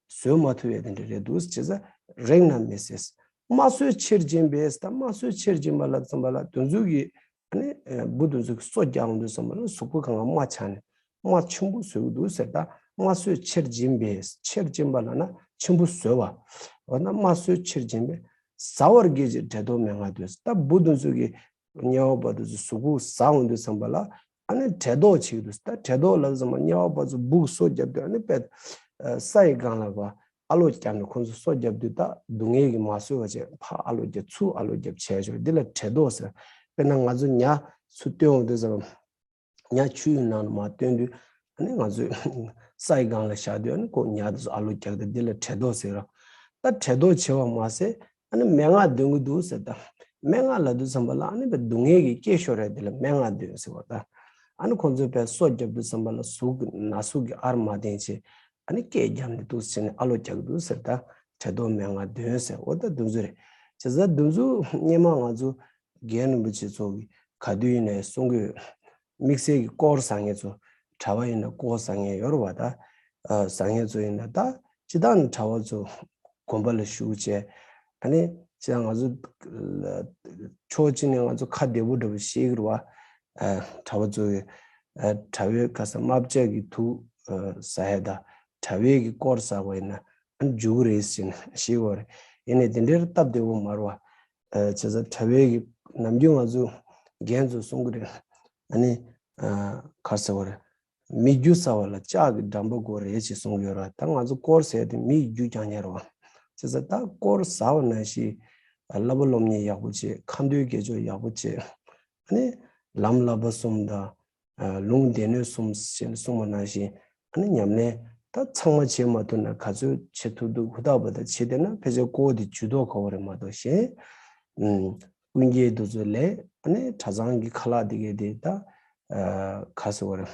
བཟོད་མ་ཐུབ་ཡས་དེ་འདྲ་རེད་འདུག་བྱས་ཙང་རེག་ན་མེ་བསད། རྨ་སོས་ཆེར་བྱིན་པས་ད་རྨ་སོས་ཆེར་བྱིན་པ་ལབ་ཙམ་པ་ལ་དེ་ཚོ་གི་ཨ་ནི་འབུ་དེ་ཚོ་གིས་སོ་བརྒྱབ་འོང་དུས་ཙམ་པ་ལ་གཟུགས་པོ་གང་ག་རྨ་ཆགས་ནས་རྨ་ཆེན་པོ་བཟོས་ཀྱི་འདུག་ཟེར། ད་རྨ་སོས་ཆེར་བྱིན་པས། ཆེར་བྱིན་པ་ལབ་ན་ཆེན་པོ་བཟོས་པ། འོ་ན་རྨ་སོས་ཆེར་བྱིན་པས། ཟ་བར་གྱིས་ཤིག་དྲེད་ལྡོག་མན་ངག་འདོན། ད་འབུ་དེ་ཚོ་གིས་དམྱལ་བ་པ་དེ་ཚོ་གཟུགས་པོ་ཟ་འོང་དུས་ཙམ་པ་ལ་ཨ་ནི་དྲེད་ལྡོག་བྱེད་ཀྱི་འདུག་ད་དྲེད་ལྡོག་ལབ་ཙམ་པ་དམྱལ་བ་པ་ཚོ་འབུ་གིས་སོ་བརྒྱབ་དུས་ཨ་ནི་དཔེ་ས་ཡི་སྒང་ལ་བ། ཨ་ལོ་བརྒྱབ་ནས་ཁོང་ཚོ་སོ་བརྒྱབ་དུས། ད་སྡུག་བསྔལ་གྱིས་མ་བཟོད་པ་བྱས་ཕར་ཨ་ལོ་བརྒྱབ་ཚུར་ཨ་ལོ་བརྒྱབ་བྱས་ཆོག་འདི་ལ་བྲེད་དོགས་ཟེར། དཔེར་ན་ང་ཚོ་ཉ་ཚུར་བཏོན་འོང་དུས་ཙམ་པ། ཉ་ཆུ་ཡི་ནང་ལ་མར་བཏོན་དུས། ཨ་ནི་ང་ཚོས་ས་ཡི་སྒང་ལ་བཞག་དུས། ཨ་ནི་ཁོ་ཉ་དེ་ཚོ་ཨ་ལོ་རྒྱག་དུས། འདི་ལ་བྲེད་དོགས་ཟེར་རོ། ད་བྲེད་དོགས་ཆེ་བ་མ་ཟད། ཨ་ནི་སྨྲེ་སྔགས་འདོན་གྱི་འདུག་ཟེར། ད་སྨྲེ་སྔགས་ལབ་དུས་ཙམ་པ་ལ། ཨ་ནི་བས་སྡུག་བསྔལ་གྱི་སྐད་ཤོར་རེད། འདི་ལ་སྨྲེ་སྔགས་འདོན་ཟེར་བ། ད་ཨ་ནི་ཁོང་ཚོས་བས་སོ་བརྒྱབ་དུས་ཙམ་པ་ལ་ཟུག་གི་ན་ཟུག་གི་ཨར་མ་བསྟན་བྱས། ཨ་ནི་སྐད་བརྒྱབ་ནས་འདུག་ཟེར་ནས་ཨ་ལོ་རྒྱག་གི་འདུག་ཟེར། ད་བྲེད་དོགས་སྨྲེ་སྔགས་འདོན་ཟེར། འོ་ད་འདི་ཚོ་རེད། བྱས་ཙང་འདི་ཚོ་སྔོན་མ་ང་ཚོ་རྒན་རིན་པོ་ཆེ་ཚོ་གིས་ག་དུས་ཡིན་ནའི་གསུང་གི་ཡོད། དམིགས་བསལ་གྱི་དཀོར་ཟ་མཁན་ཚོ། གྲྭ་པ་ཡིན་ན་དཀོར་ཟ་མཁན་ཡོད་རེད་བ། ད་ཨ་ཟ་མཁན་ཚོ་ཡིན་ན། ད་སྤྱིར་བཏང་ནི་གྲྭ་པ་ཚོ་དགོན་པ་ལ་བཞུགས་བྱས། ཨ་ནི་སྤྱིར་བཏང་ང་ཚོ་ཕྱོགས་གཅིག་ནས་ང་ཚོ་ཁ་བདེ་པོ་འདྲ་པོ་བཤད་ཀྱི་རེད་བ། ཨ་གྲྭ་པ་ཚོ་གི་ཨ་གྲྭ་པའི་ཁ་ས་རྨ་བྱ་གི་དུག་ཨ་ཟ་ཡ་དང་། གྲྭ་པའི་གི་དཀོར་ཟ་བ་ཡིན་ན་ཨ་ནི་འཇུག་གི་རེད་ཟེར་ནས་བཤད་ཀྱི་ཡོད་རེད། ཡིན་ནའི་དེ་འདྲའི་སྟབས་བདེ་པོ་མ་རེད་བ། ཨ་བྱས་ཙང་གྲྭ་པའི་གི་ནམ་རྒྱུན་ང་ཚོ་རྒན་ཚོ་གསུང་གི་རེད། ཨ་ནི་ཨ་ག་རེ་ཟེར་བ་རེད། མི་རྒྱུ་ཟ་བ་ལ་ལྕགས་ཀྱི་འགྲམ་པ་དགོས་རེད་ཅེས་གསུང་གི་ཡོད་རེད། ད་ང་ཚོ་དཀོར་ཟ་ཡ་དེ་མི་རྒྱུ་རྐྱང་རྐྱང་རེད་བ། བྱས་ཙང་ད་དཀོར་ཟ་བ་ནང་བཞིན་བསླབ་པ་སློབ་གཉེར་ཡག་པོ་བྱེད། ཁ་འདོན་དགེ་སྦྱོར་ཡག་པོ་བྱེད། ཨ་ནི་ལམ་བསླབ་པ་གསུམ་དང་། ཨ་ལུང་སྡེ་སྣོད་གསུམ་ཞེས་གསུངས་པ་ནང་བཞིན། ཨ་ནི་ཉམས་ལེན་ད་ཚང་མ་བྱེད་མ་ཐུབ་ན་ག་ཚོད་བྱེད་ཐུབ་ཐུབ་ཧུར་ཐག་པ་ད་བྱེད་བསྡད་ན། ཕལ་ཆེར་དཀོར་དེ་ཇུས་གཏོགས་དགོས་པ་རེད་མ་གཏོགས། གཞན་ཨུམ་ཀུན་རྒྱལ་དེ་ཚོ་ལས། ཨ་ནི་གྲྭ་ཚང་གི་ཁ་ལག་དེ་གས་དེ་ད་ཨ་ག་རེ་ཟེར་བ་རེད།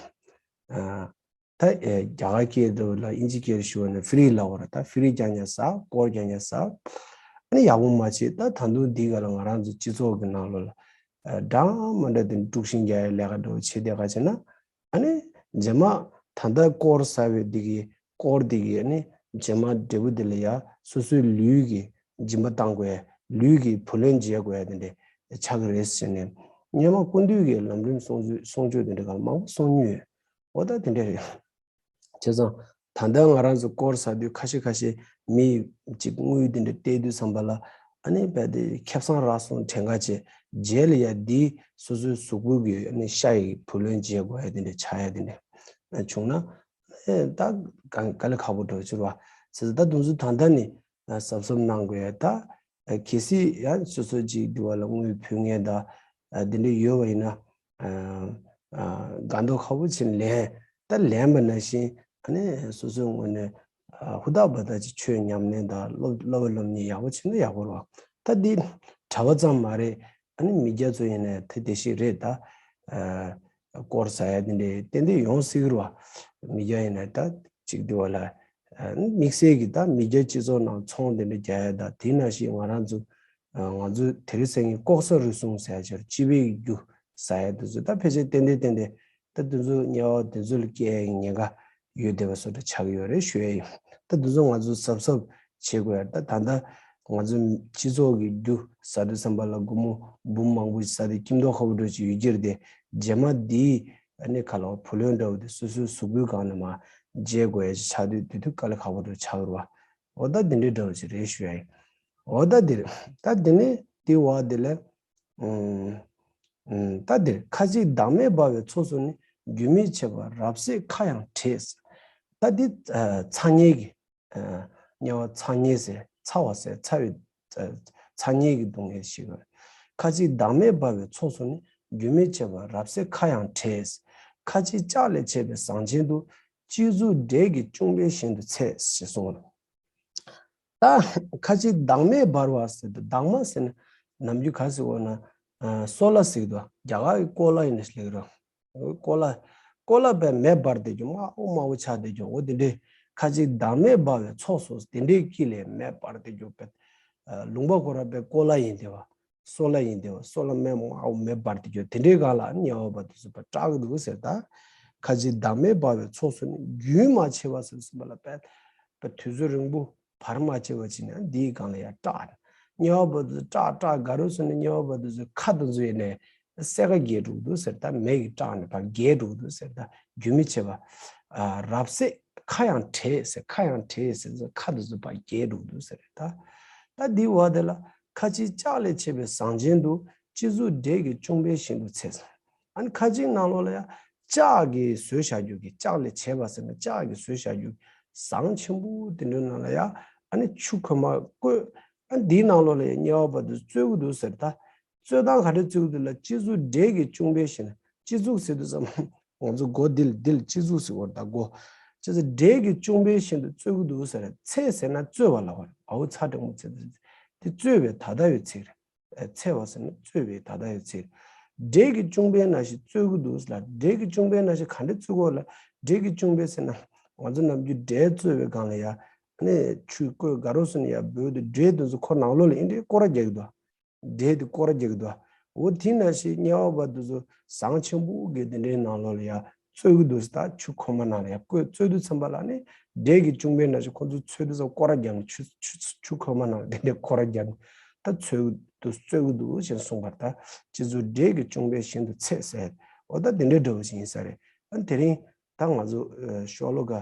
ཨ་ད་ཨེ་རྒྱ་གར་སྐད་དུ་ལ་དབྱིན་ཇི་སྐད་ཞུ་བ་ན་ཧྥི་རི་ལབ་པ་རེད། ད་ཧྥི་རི་རྐྱང་རྐྱང་ཟ། དཀོར་རྐྱང་རྐྱང་ཟ། ཨ་ནི་ཡག་པོ་མ་བྱེད། ད་ད་དུང་འདི་ག་ལ་ང་རང་ཚོ་སྤྱི་ཚོགས་ཀྱི་ནང་ལོགས་ལ་ཨ་འདྲ་མི་འདྲ་དེ་དཀྲུག་ཤིང་རྒྱག་ཡའི་ལས་ཀ་འདྲ་བོ་བྱེད་བསྡད་ག་བྱས་ན། ཨ་ནི་རྗེས་མ་ད་ལྟ་དཀོར་ཟ་བའི་འདི་གི་དཀོར་འདི་གི་ཨ་ནི་རྗེས་མ་འབྲས་བུ་འདི་ལ་ཡ་སོ་སོའི་ལུས་ཀྱི་སྦྱིན་པ་བཏང་དགོས། ལུས་ཀྱི་བུ་ལོན་འཇལ་དགོས་ཡ་དེ་འདྲ་ཆགས་ཀྱི་རེད་ཟེར་ནས། སྔོན་མ་སྐུ་མདུན་གྱི་ལམ་རིམ་གསུང་ཆོས་གསུང་ཆོས་དེ་འདྲ་ག་ལ་མང་པོ་གསུང་མྱོང་ཡོད། འོ་ད་དེ་འདྲ་རེད། བྱས་ཙང་ད་ལྟ་ང་རང་ཚོ་དཀོར་ཟ་དུས་ཁ་ཤས་ཁ་ཤས་མི་གཅིག་དངུལ་དེ་འདྲ་སྟེར་དུས་ཙམ་པ་ལ། ཨ་ནི་རྦད་དེ་ཁེ་བཟང་རག་སོང་དྲན་ག་བྱས། རྗེས་ལ་ཡ་འདི་སོ་སོའི་གཟུགས་པོ་གི་ཨ་ནི་ཤ་ཡི་བུ་ལོན་འཇལ་དགོས་ཡ་དེ་འདྲ་ཆགས་ཡ་དེ་འདྲ་བྱུང་ན། ཨེ་ད་ག་དཀའ་ལས་ཁག་པོ་འགྲོ་ཕྱིར་བ། བྱས་ཙང་ད་དུང་ཚོ་ད་ལྟ་ནས་གཟབ་གཟབ་གནང་དགོས་ཡ། ད་གལ་སྲིད་ཡང་སོ་སོ་གཅིག་འདི་བ་ལ་དངུལ་ཕུལ་མཁན་དང་འདི་འདྲ་ཡོད་པ་ཡིན་ན། དགའ་མདོག་ཁ་པོ་བྱས་ནས་ལེན། ད་ལེན་པ་ནང་བཞིན་ཨ་ནི་སོ་སོའི་ངོས་ནས་ཧུར་ཐག་པ་ད་ཅིག་ཆོས་ཉམས་ལེན་དང་སློབ་སློབ་པ་སློབ་གཉེར་ཡག་པོ་བྱས་ན་ཡག་པོ་རེད་བ། ད་འདི་གྲྭ་པ་ཙམ་མ་རེད། ཨ་ནི་མི་སྐྱ་ཚོ་ཡིན་ན་དེ་དེ་ཞིག་རེད། ད་དཀོར་ཟ་ཡ་དེ་འདྲ་ཏན་ཏན་ཡོང་སྲིད་ཀྱི་རེད་བ། མི་སྐྱ་ཡིན་ན་ད་ཅིག་འདི་བ་ལ་དམིགས་བསལ་གྱི་ད་མི་སྐྱ་སྤྱི་ཚོགས་ནང་ཚོང་དེ་འདྲ་རྒྱག་ཡ་ད། དེ་ནང་བཞིན་ང་རང་ཚོ་ང་ཚོ་དེ་རིང་སང་ཉིན་ལྐོག་ཟ་རུལ་སུངས་ཟེར་ཡ་ཆེར་སྤྱི་པའི་རྒྱུ་ཟ་ཡ་དེ་ཚོ་ད་ཕལ་ཆེར་ཏན་ཏན་ཏན་ཏན་ད་དེ་ཚོ་དམྱལ་བ་དེ་ཚོ་ལ་སྐྱེ་ཡ་ཉེན་ཁ་ཡོད་བསྡད་པ་བཟོ་འདྲ་ཆགས་ཡོད་རེད་ཞུ་ཡ་ཡིན། ད་དེ་ཚོ་ང་ཚོ་གཟབ་གཟབ་བྱེད་དགོས་ཡ། ད་ད་ལྟ་ང་ཚོ་སྤྱི་ཚོགས་ཀྱི་རྒྱུ་ཟ་དུས་ཙམ་པ་ལ་སྒོར་མོ་འབུམ་མང་པོ་ཟ་དུས་སྐྱིད་མདོག་ཁ་པོ་འདྲ་ཅིག་ཡོད་ཀྱི་རེད་དེ། རྗེས་མ་འདིའི་ཨ་ནི་ག་ལ་བ་བུ་ལོན་འདྲ་བོ་དེ་སོ་སོའི་གཟུགས་པོའི་སྒང་ནས་མར་འཇལ་དགོས་ཡ་ཅིག་ཆགས་དུས་དེ་དུས་དཀའ་ལས་ཁག་པོ་འདྲ་ཆགས་ཀྱི་རེད་བ། འོ་ད་འདི་འདྲའི་འདྲ་བོ་ཅིག་རེད་ཞུ་ཡ་ཡིན། འོ་ད་འདིར་ད་འདི་ནས་འདི་བ་འདི་ལས། ཨུམ། ཨུམ། ད་འདིར་ཁ་ཅིག་བདག་མེད་འབར་བའི་ཚོགས་སུ་ནི། རྒྱུན་མི་འཆད་པར་རབ་བསད་ཁ་ཡང་བྲལ། ད་འདི་ཚ་དམྱལ་གྱི་དམྱལ་བ་ཚ་དམྱལ་ཟེར། ཚ་བ་ཟེར། ཚ་བའི་ཚ་དམྱལ་གྱི་སྡུག་བསྔལ་ཞིག་རེད། ཁ་ཅིག་བདག་མེད་འབར་བའི་ཚོགས་སུ་ནི། རྒྱུན་མི་འཆད་པར་རབ་བསད་ཁ་ཡང་བྲལ། ཁ་ཅིག་ལྕགས་ལས་བྱས་པའི་ཟངས་ཆེན་དུ། སྤྱི་གཙུག་འབྲས་ཀྱིས་བཅུམ་པས་ཞེན་དུ་ཚེ། ཞེས་གསུངས། ད་ཁ་ཅིག་བདག་མེད་འབར་བ་ཟེར་དུས། བདག་མ་ཟེར་ན་ནམ་རྒྱུན་ག་ཟེར་བ་ན་སོ་ལ་ཟེར་གི་འདུག་རྒྱ་གར་གྱི་ཀོ་ལ་ཡིན་ན་ཞིག་ལེགས་རོ། ཀོ་ལ། ཀོ་ལ་བས་མེ་འབར་ཏེ་རྒྱུ་དམར་པོ་དམར་པོ་ཆགས་ཏེ་རྒྱུ། འོ་དེ་འདྲའི་ཁ་ཅིག་བདག་མེད་འབར་བའི་ཚོགས་སུ་དེ་འདྲའི་དཀྱིལ་ལས་མེ་འབར་ཏེ་རྒྱུ་བས། ལུང་པ་ཁོ་ར་བས་ཀོ་ལ་ཡིན་ཏེ་བ། སོ་ལ་ཡིན་ཏེ་བ། སོ་ལ་མེ་དམར་པོ་མེ་འབར་ཏེ་རྒྱུ་དེ་འདྲའི་སྒང་ལ་དམྱལ་བ་པ་དེ་ཚོ་བ་སྐྲག་གི་འདུག་ཟེར། ད་ཁ་ཅིག་བདག་མེད་འབར་བའི་ཚོགས་སུ་ནི། རྒྱུན་མ་ཆད་པར་ཟེར་ཟིན་པ་ལ་བས་དུས་ཚོད་རིང་པོ་བར་མ་ཆད་པ་ཅིག་ནས་འདིའི་སྒང་ལ་ཡང་སྐྲག་ནས། དམྱལ་བ་པ་དེ་ཚོ་སྐྲག་སྐྲག་ག་རེ་ཟེར་ན། དམྱལ་བ་པ་དེ་ཚོའི་ཁ་དེ་ཚོ་ཡིན་ནས་སེར་ཁ་རྒྱས་འགྲོ་གི་འདུག་ཟེར། ད་མེ་གིས་སྐྲག་ནས་ཕར་རྒྱས་འགྲོ་གི་འདུག་ཟེར། ད་རྒྱུན་མི་འཆད་པར་རབ་བསད་ཁ་ཡང་བྲལ་ཟེར། ཁ་ཡང་བྲལ་ཟེར་ཟེར། ཁ་དེ་ཚོ་ཕར་རྒྱས་འགྲོ་གི་འདུག་ཟེར། ད་ད་འདིའི་བ་དེ་ལ་ཁ་ཅིག་ལྕགས་ལས་བྱས་པའི་ཟངས་ཆེན་དུ། སྤྱི་གཙུག་འབྲས་ཀྱིས་བཅུམ་པས་ཞེན་དུ་ཚེ། ཨ་ནི་ཁ་ཅིག་ནང་ལོགས་ལ་ཡང་ལྕགས་ཀྱིས་བཟོས་བཞག་རྒྱུ་གི། ལྕགས་ལས་བྱས་པ་ཟེར་ན་ལྕགས་ཀྱིས་བཟོས་བཞག་རྒྱུ། ཟངས་ཆེན་པོ་དེ་འདྲའི་ནང་ལ་ཡ་ཨ་ནི་ཆུ་ཁོལ་མ་བསྐོལ། ཨ་འདིའི་ནང་ལོགས་ལ་ཡ་དམྱལ་བ་བར་དུ་བཙོས་ཀྱི་འདུག་ཟེར། ད་བཙོས་སྟངས་ག་འདྲ་བཙོས་ཀྱི་འདུག་ལབ། སྤྱི་གཙུག་འབྲས་ཀྱི་གཅུང་པའི་ཞིང་། སྤྱི་གཙུག་ཟེར་དུས་ཙམ་ང་ཚོ་སྒོ་འདི་ལ་འདི་ལ་སྤྱི་གཙུག་ཟེར་བ་རེད། ད་སྒོ་སྤྱི་གཙུག་འབྲས་ཀྱི་གཅུང་པའི་ཞིང་དུ་བཙོས་ཀྱི་འདུག་ཟེར། ཚེ་ཟེར་ན་བཙོས་པ་ལབ་པ་རེད། འ་འོག་ཚ་འགྲེང་བུ་ཚེ་དེ་བཙོས་པའི་ད་ལྟ་བའི་ཚིག་རེད། ཚེ་བ་ཟེར་ན་བཙོས་པའི་ད་ལྟ་ཡོད་ཚེ། འབྲས་ཀྱི་གཅུང་པའི་ནང་བཞིན་བཙོས་ཀྱི་འདུག་ལ། འབྲས་ཀྱི་གཅུང་པའི་ནང་བཞིན་ག་འདྲ་བཙོས་ཀྱི་ཡོད་ལ། འབྲས་ཀྱི་གཅུང་པའི་ཟེར་ན་ང་ཚོ་ནམ་རྒྱུན་འབྲས་བཙོས་པའི་སྒང་ལ་ཡ་ནས་ཆུ་བསྐོལ་དགའ་རོགས་སུ་ནས་ཡ་འབོལ་དུས་འབྲས་དེ་ཚོ་ཁོ་ནང་ལོགས་ལ་ཨེ་འདྲའི་སྐོར་ར་རྒྱག་གི་འདུག་འབྲས་དེ་སྐོར་ར་རྒྱག་གི་འདུག་འོ་དེ་ནང་བཞིན་དམྱལ་བ་བར་དུ་ཚོ་ཟངས་ཆེན་པོ་གི་དེ་འདྲའི་ནང་ལོགས་ལ་ཡ་བཙོས་ཀྱི་འདུག་ད་ཆུ་ཁོལ་མ་ནང་ལ་ཡ་བསྐོལ་བཙོས་དུས་ཙམ་པ་ལ་ནི་འབྲས་ཀྱི་གཅུང་པའི་ནང་བཞིན་ཁོ་ཚོ་ཚོས་དུས་ཙམ་སྐོར་ར་རྒྱག་ནས་ཆུ་ཆུ་ཆུ་ཁོལ་མ་ནང་ལ་དེ་འདྲའི་སྐོར་ར་རྒྱག་ནས་ད་ཚོས་དུས་བཙོས་ཀྱི་འདུག་ཅེས་གསུངས་པར། ད་སྤྱི་གཙུག་འབྲས་ཀྱི་གཅུང་པའི་ཞིང་དུ་ཚེ་ཟེར། འོ་ད་དེ་འདྲའི་འདྲ་བོ་ཞིག་ཡིན་ས་རེད། ཨ་དེ་རིང་ད་ང་ཚོ་ཤོ་ལོ་ཀ་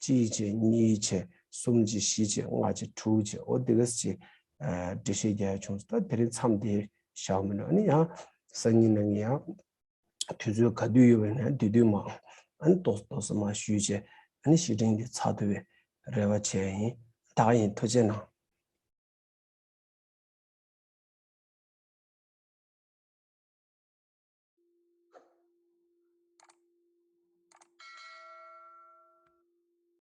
གཅིག་བྱས། གཉིས་བྱས། གསུམ་བྱས། བཞི་བྱས། ལྔ་བྱས། དྲུག་བྱས། འོ་དེ་ག་ཅིག་འགྲེལ་བཤད་རྒྱག་ཡ་བྱུང་སོང་། ད་དེ་རིང་མཚམས་དེ་བཞག་མི་འགྲོ། ཨ་ནི་ཡང་སང་ཉིན་གནངས་ཉིན་ཡང་དུས་ཚོད་ག་དུས་ཡོད་པ་ཡིན་ན་དེ་དུས་མ་ཨ་ནི་ཏོག་ཙམ་ཏོག་ཙམ་མ་ཞུས་བྱས། ཨ་ནི་བཤད་རིམ་འདི་ཚར་ཐུབ་པའི་རེ་བ་བྱས་ཡིན། ད་ག་ཡིན། ཐུགས་རྗེ་གནང་།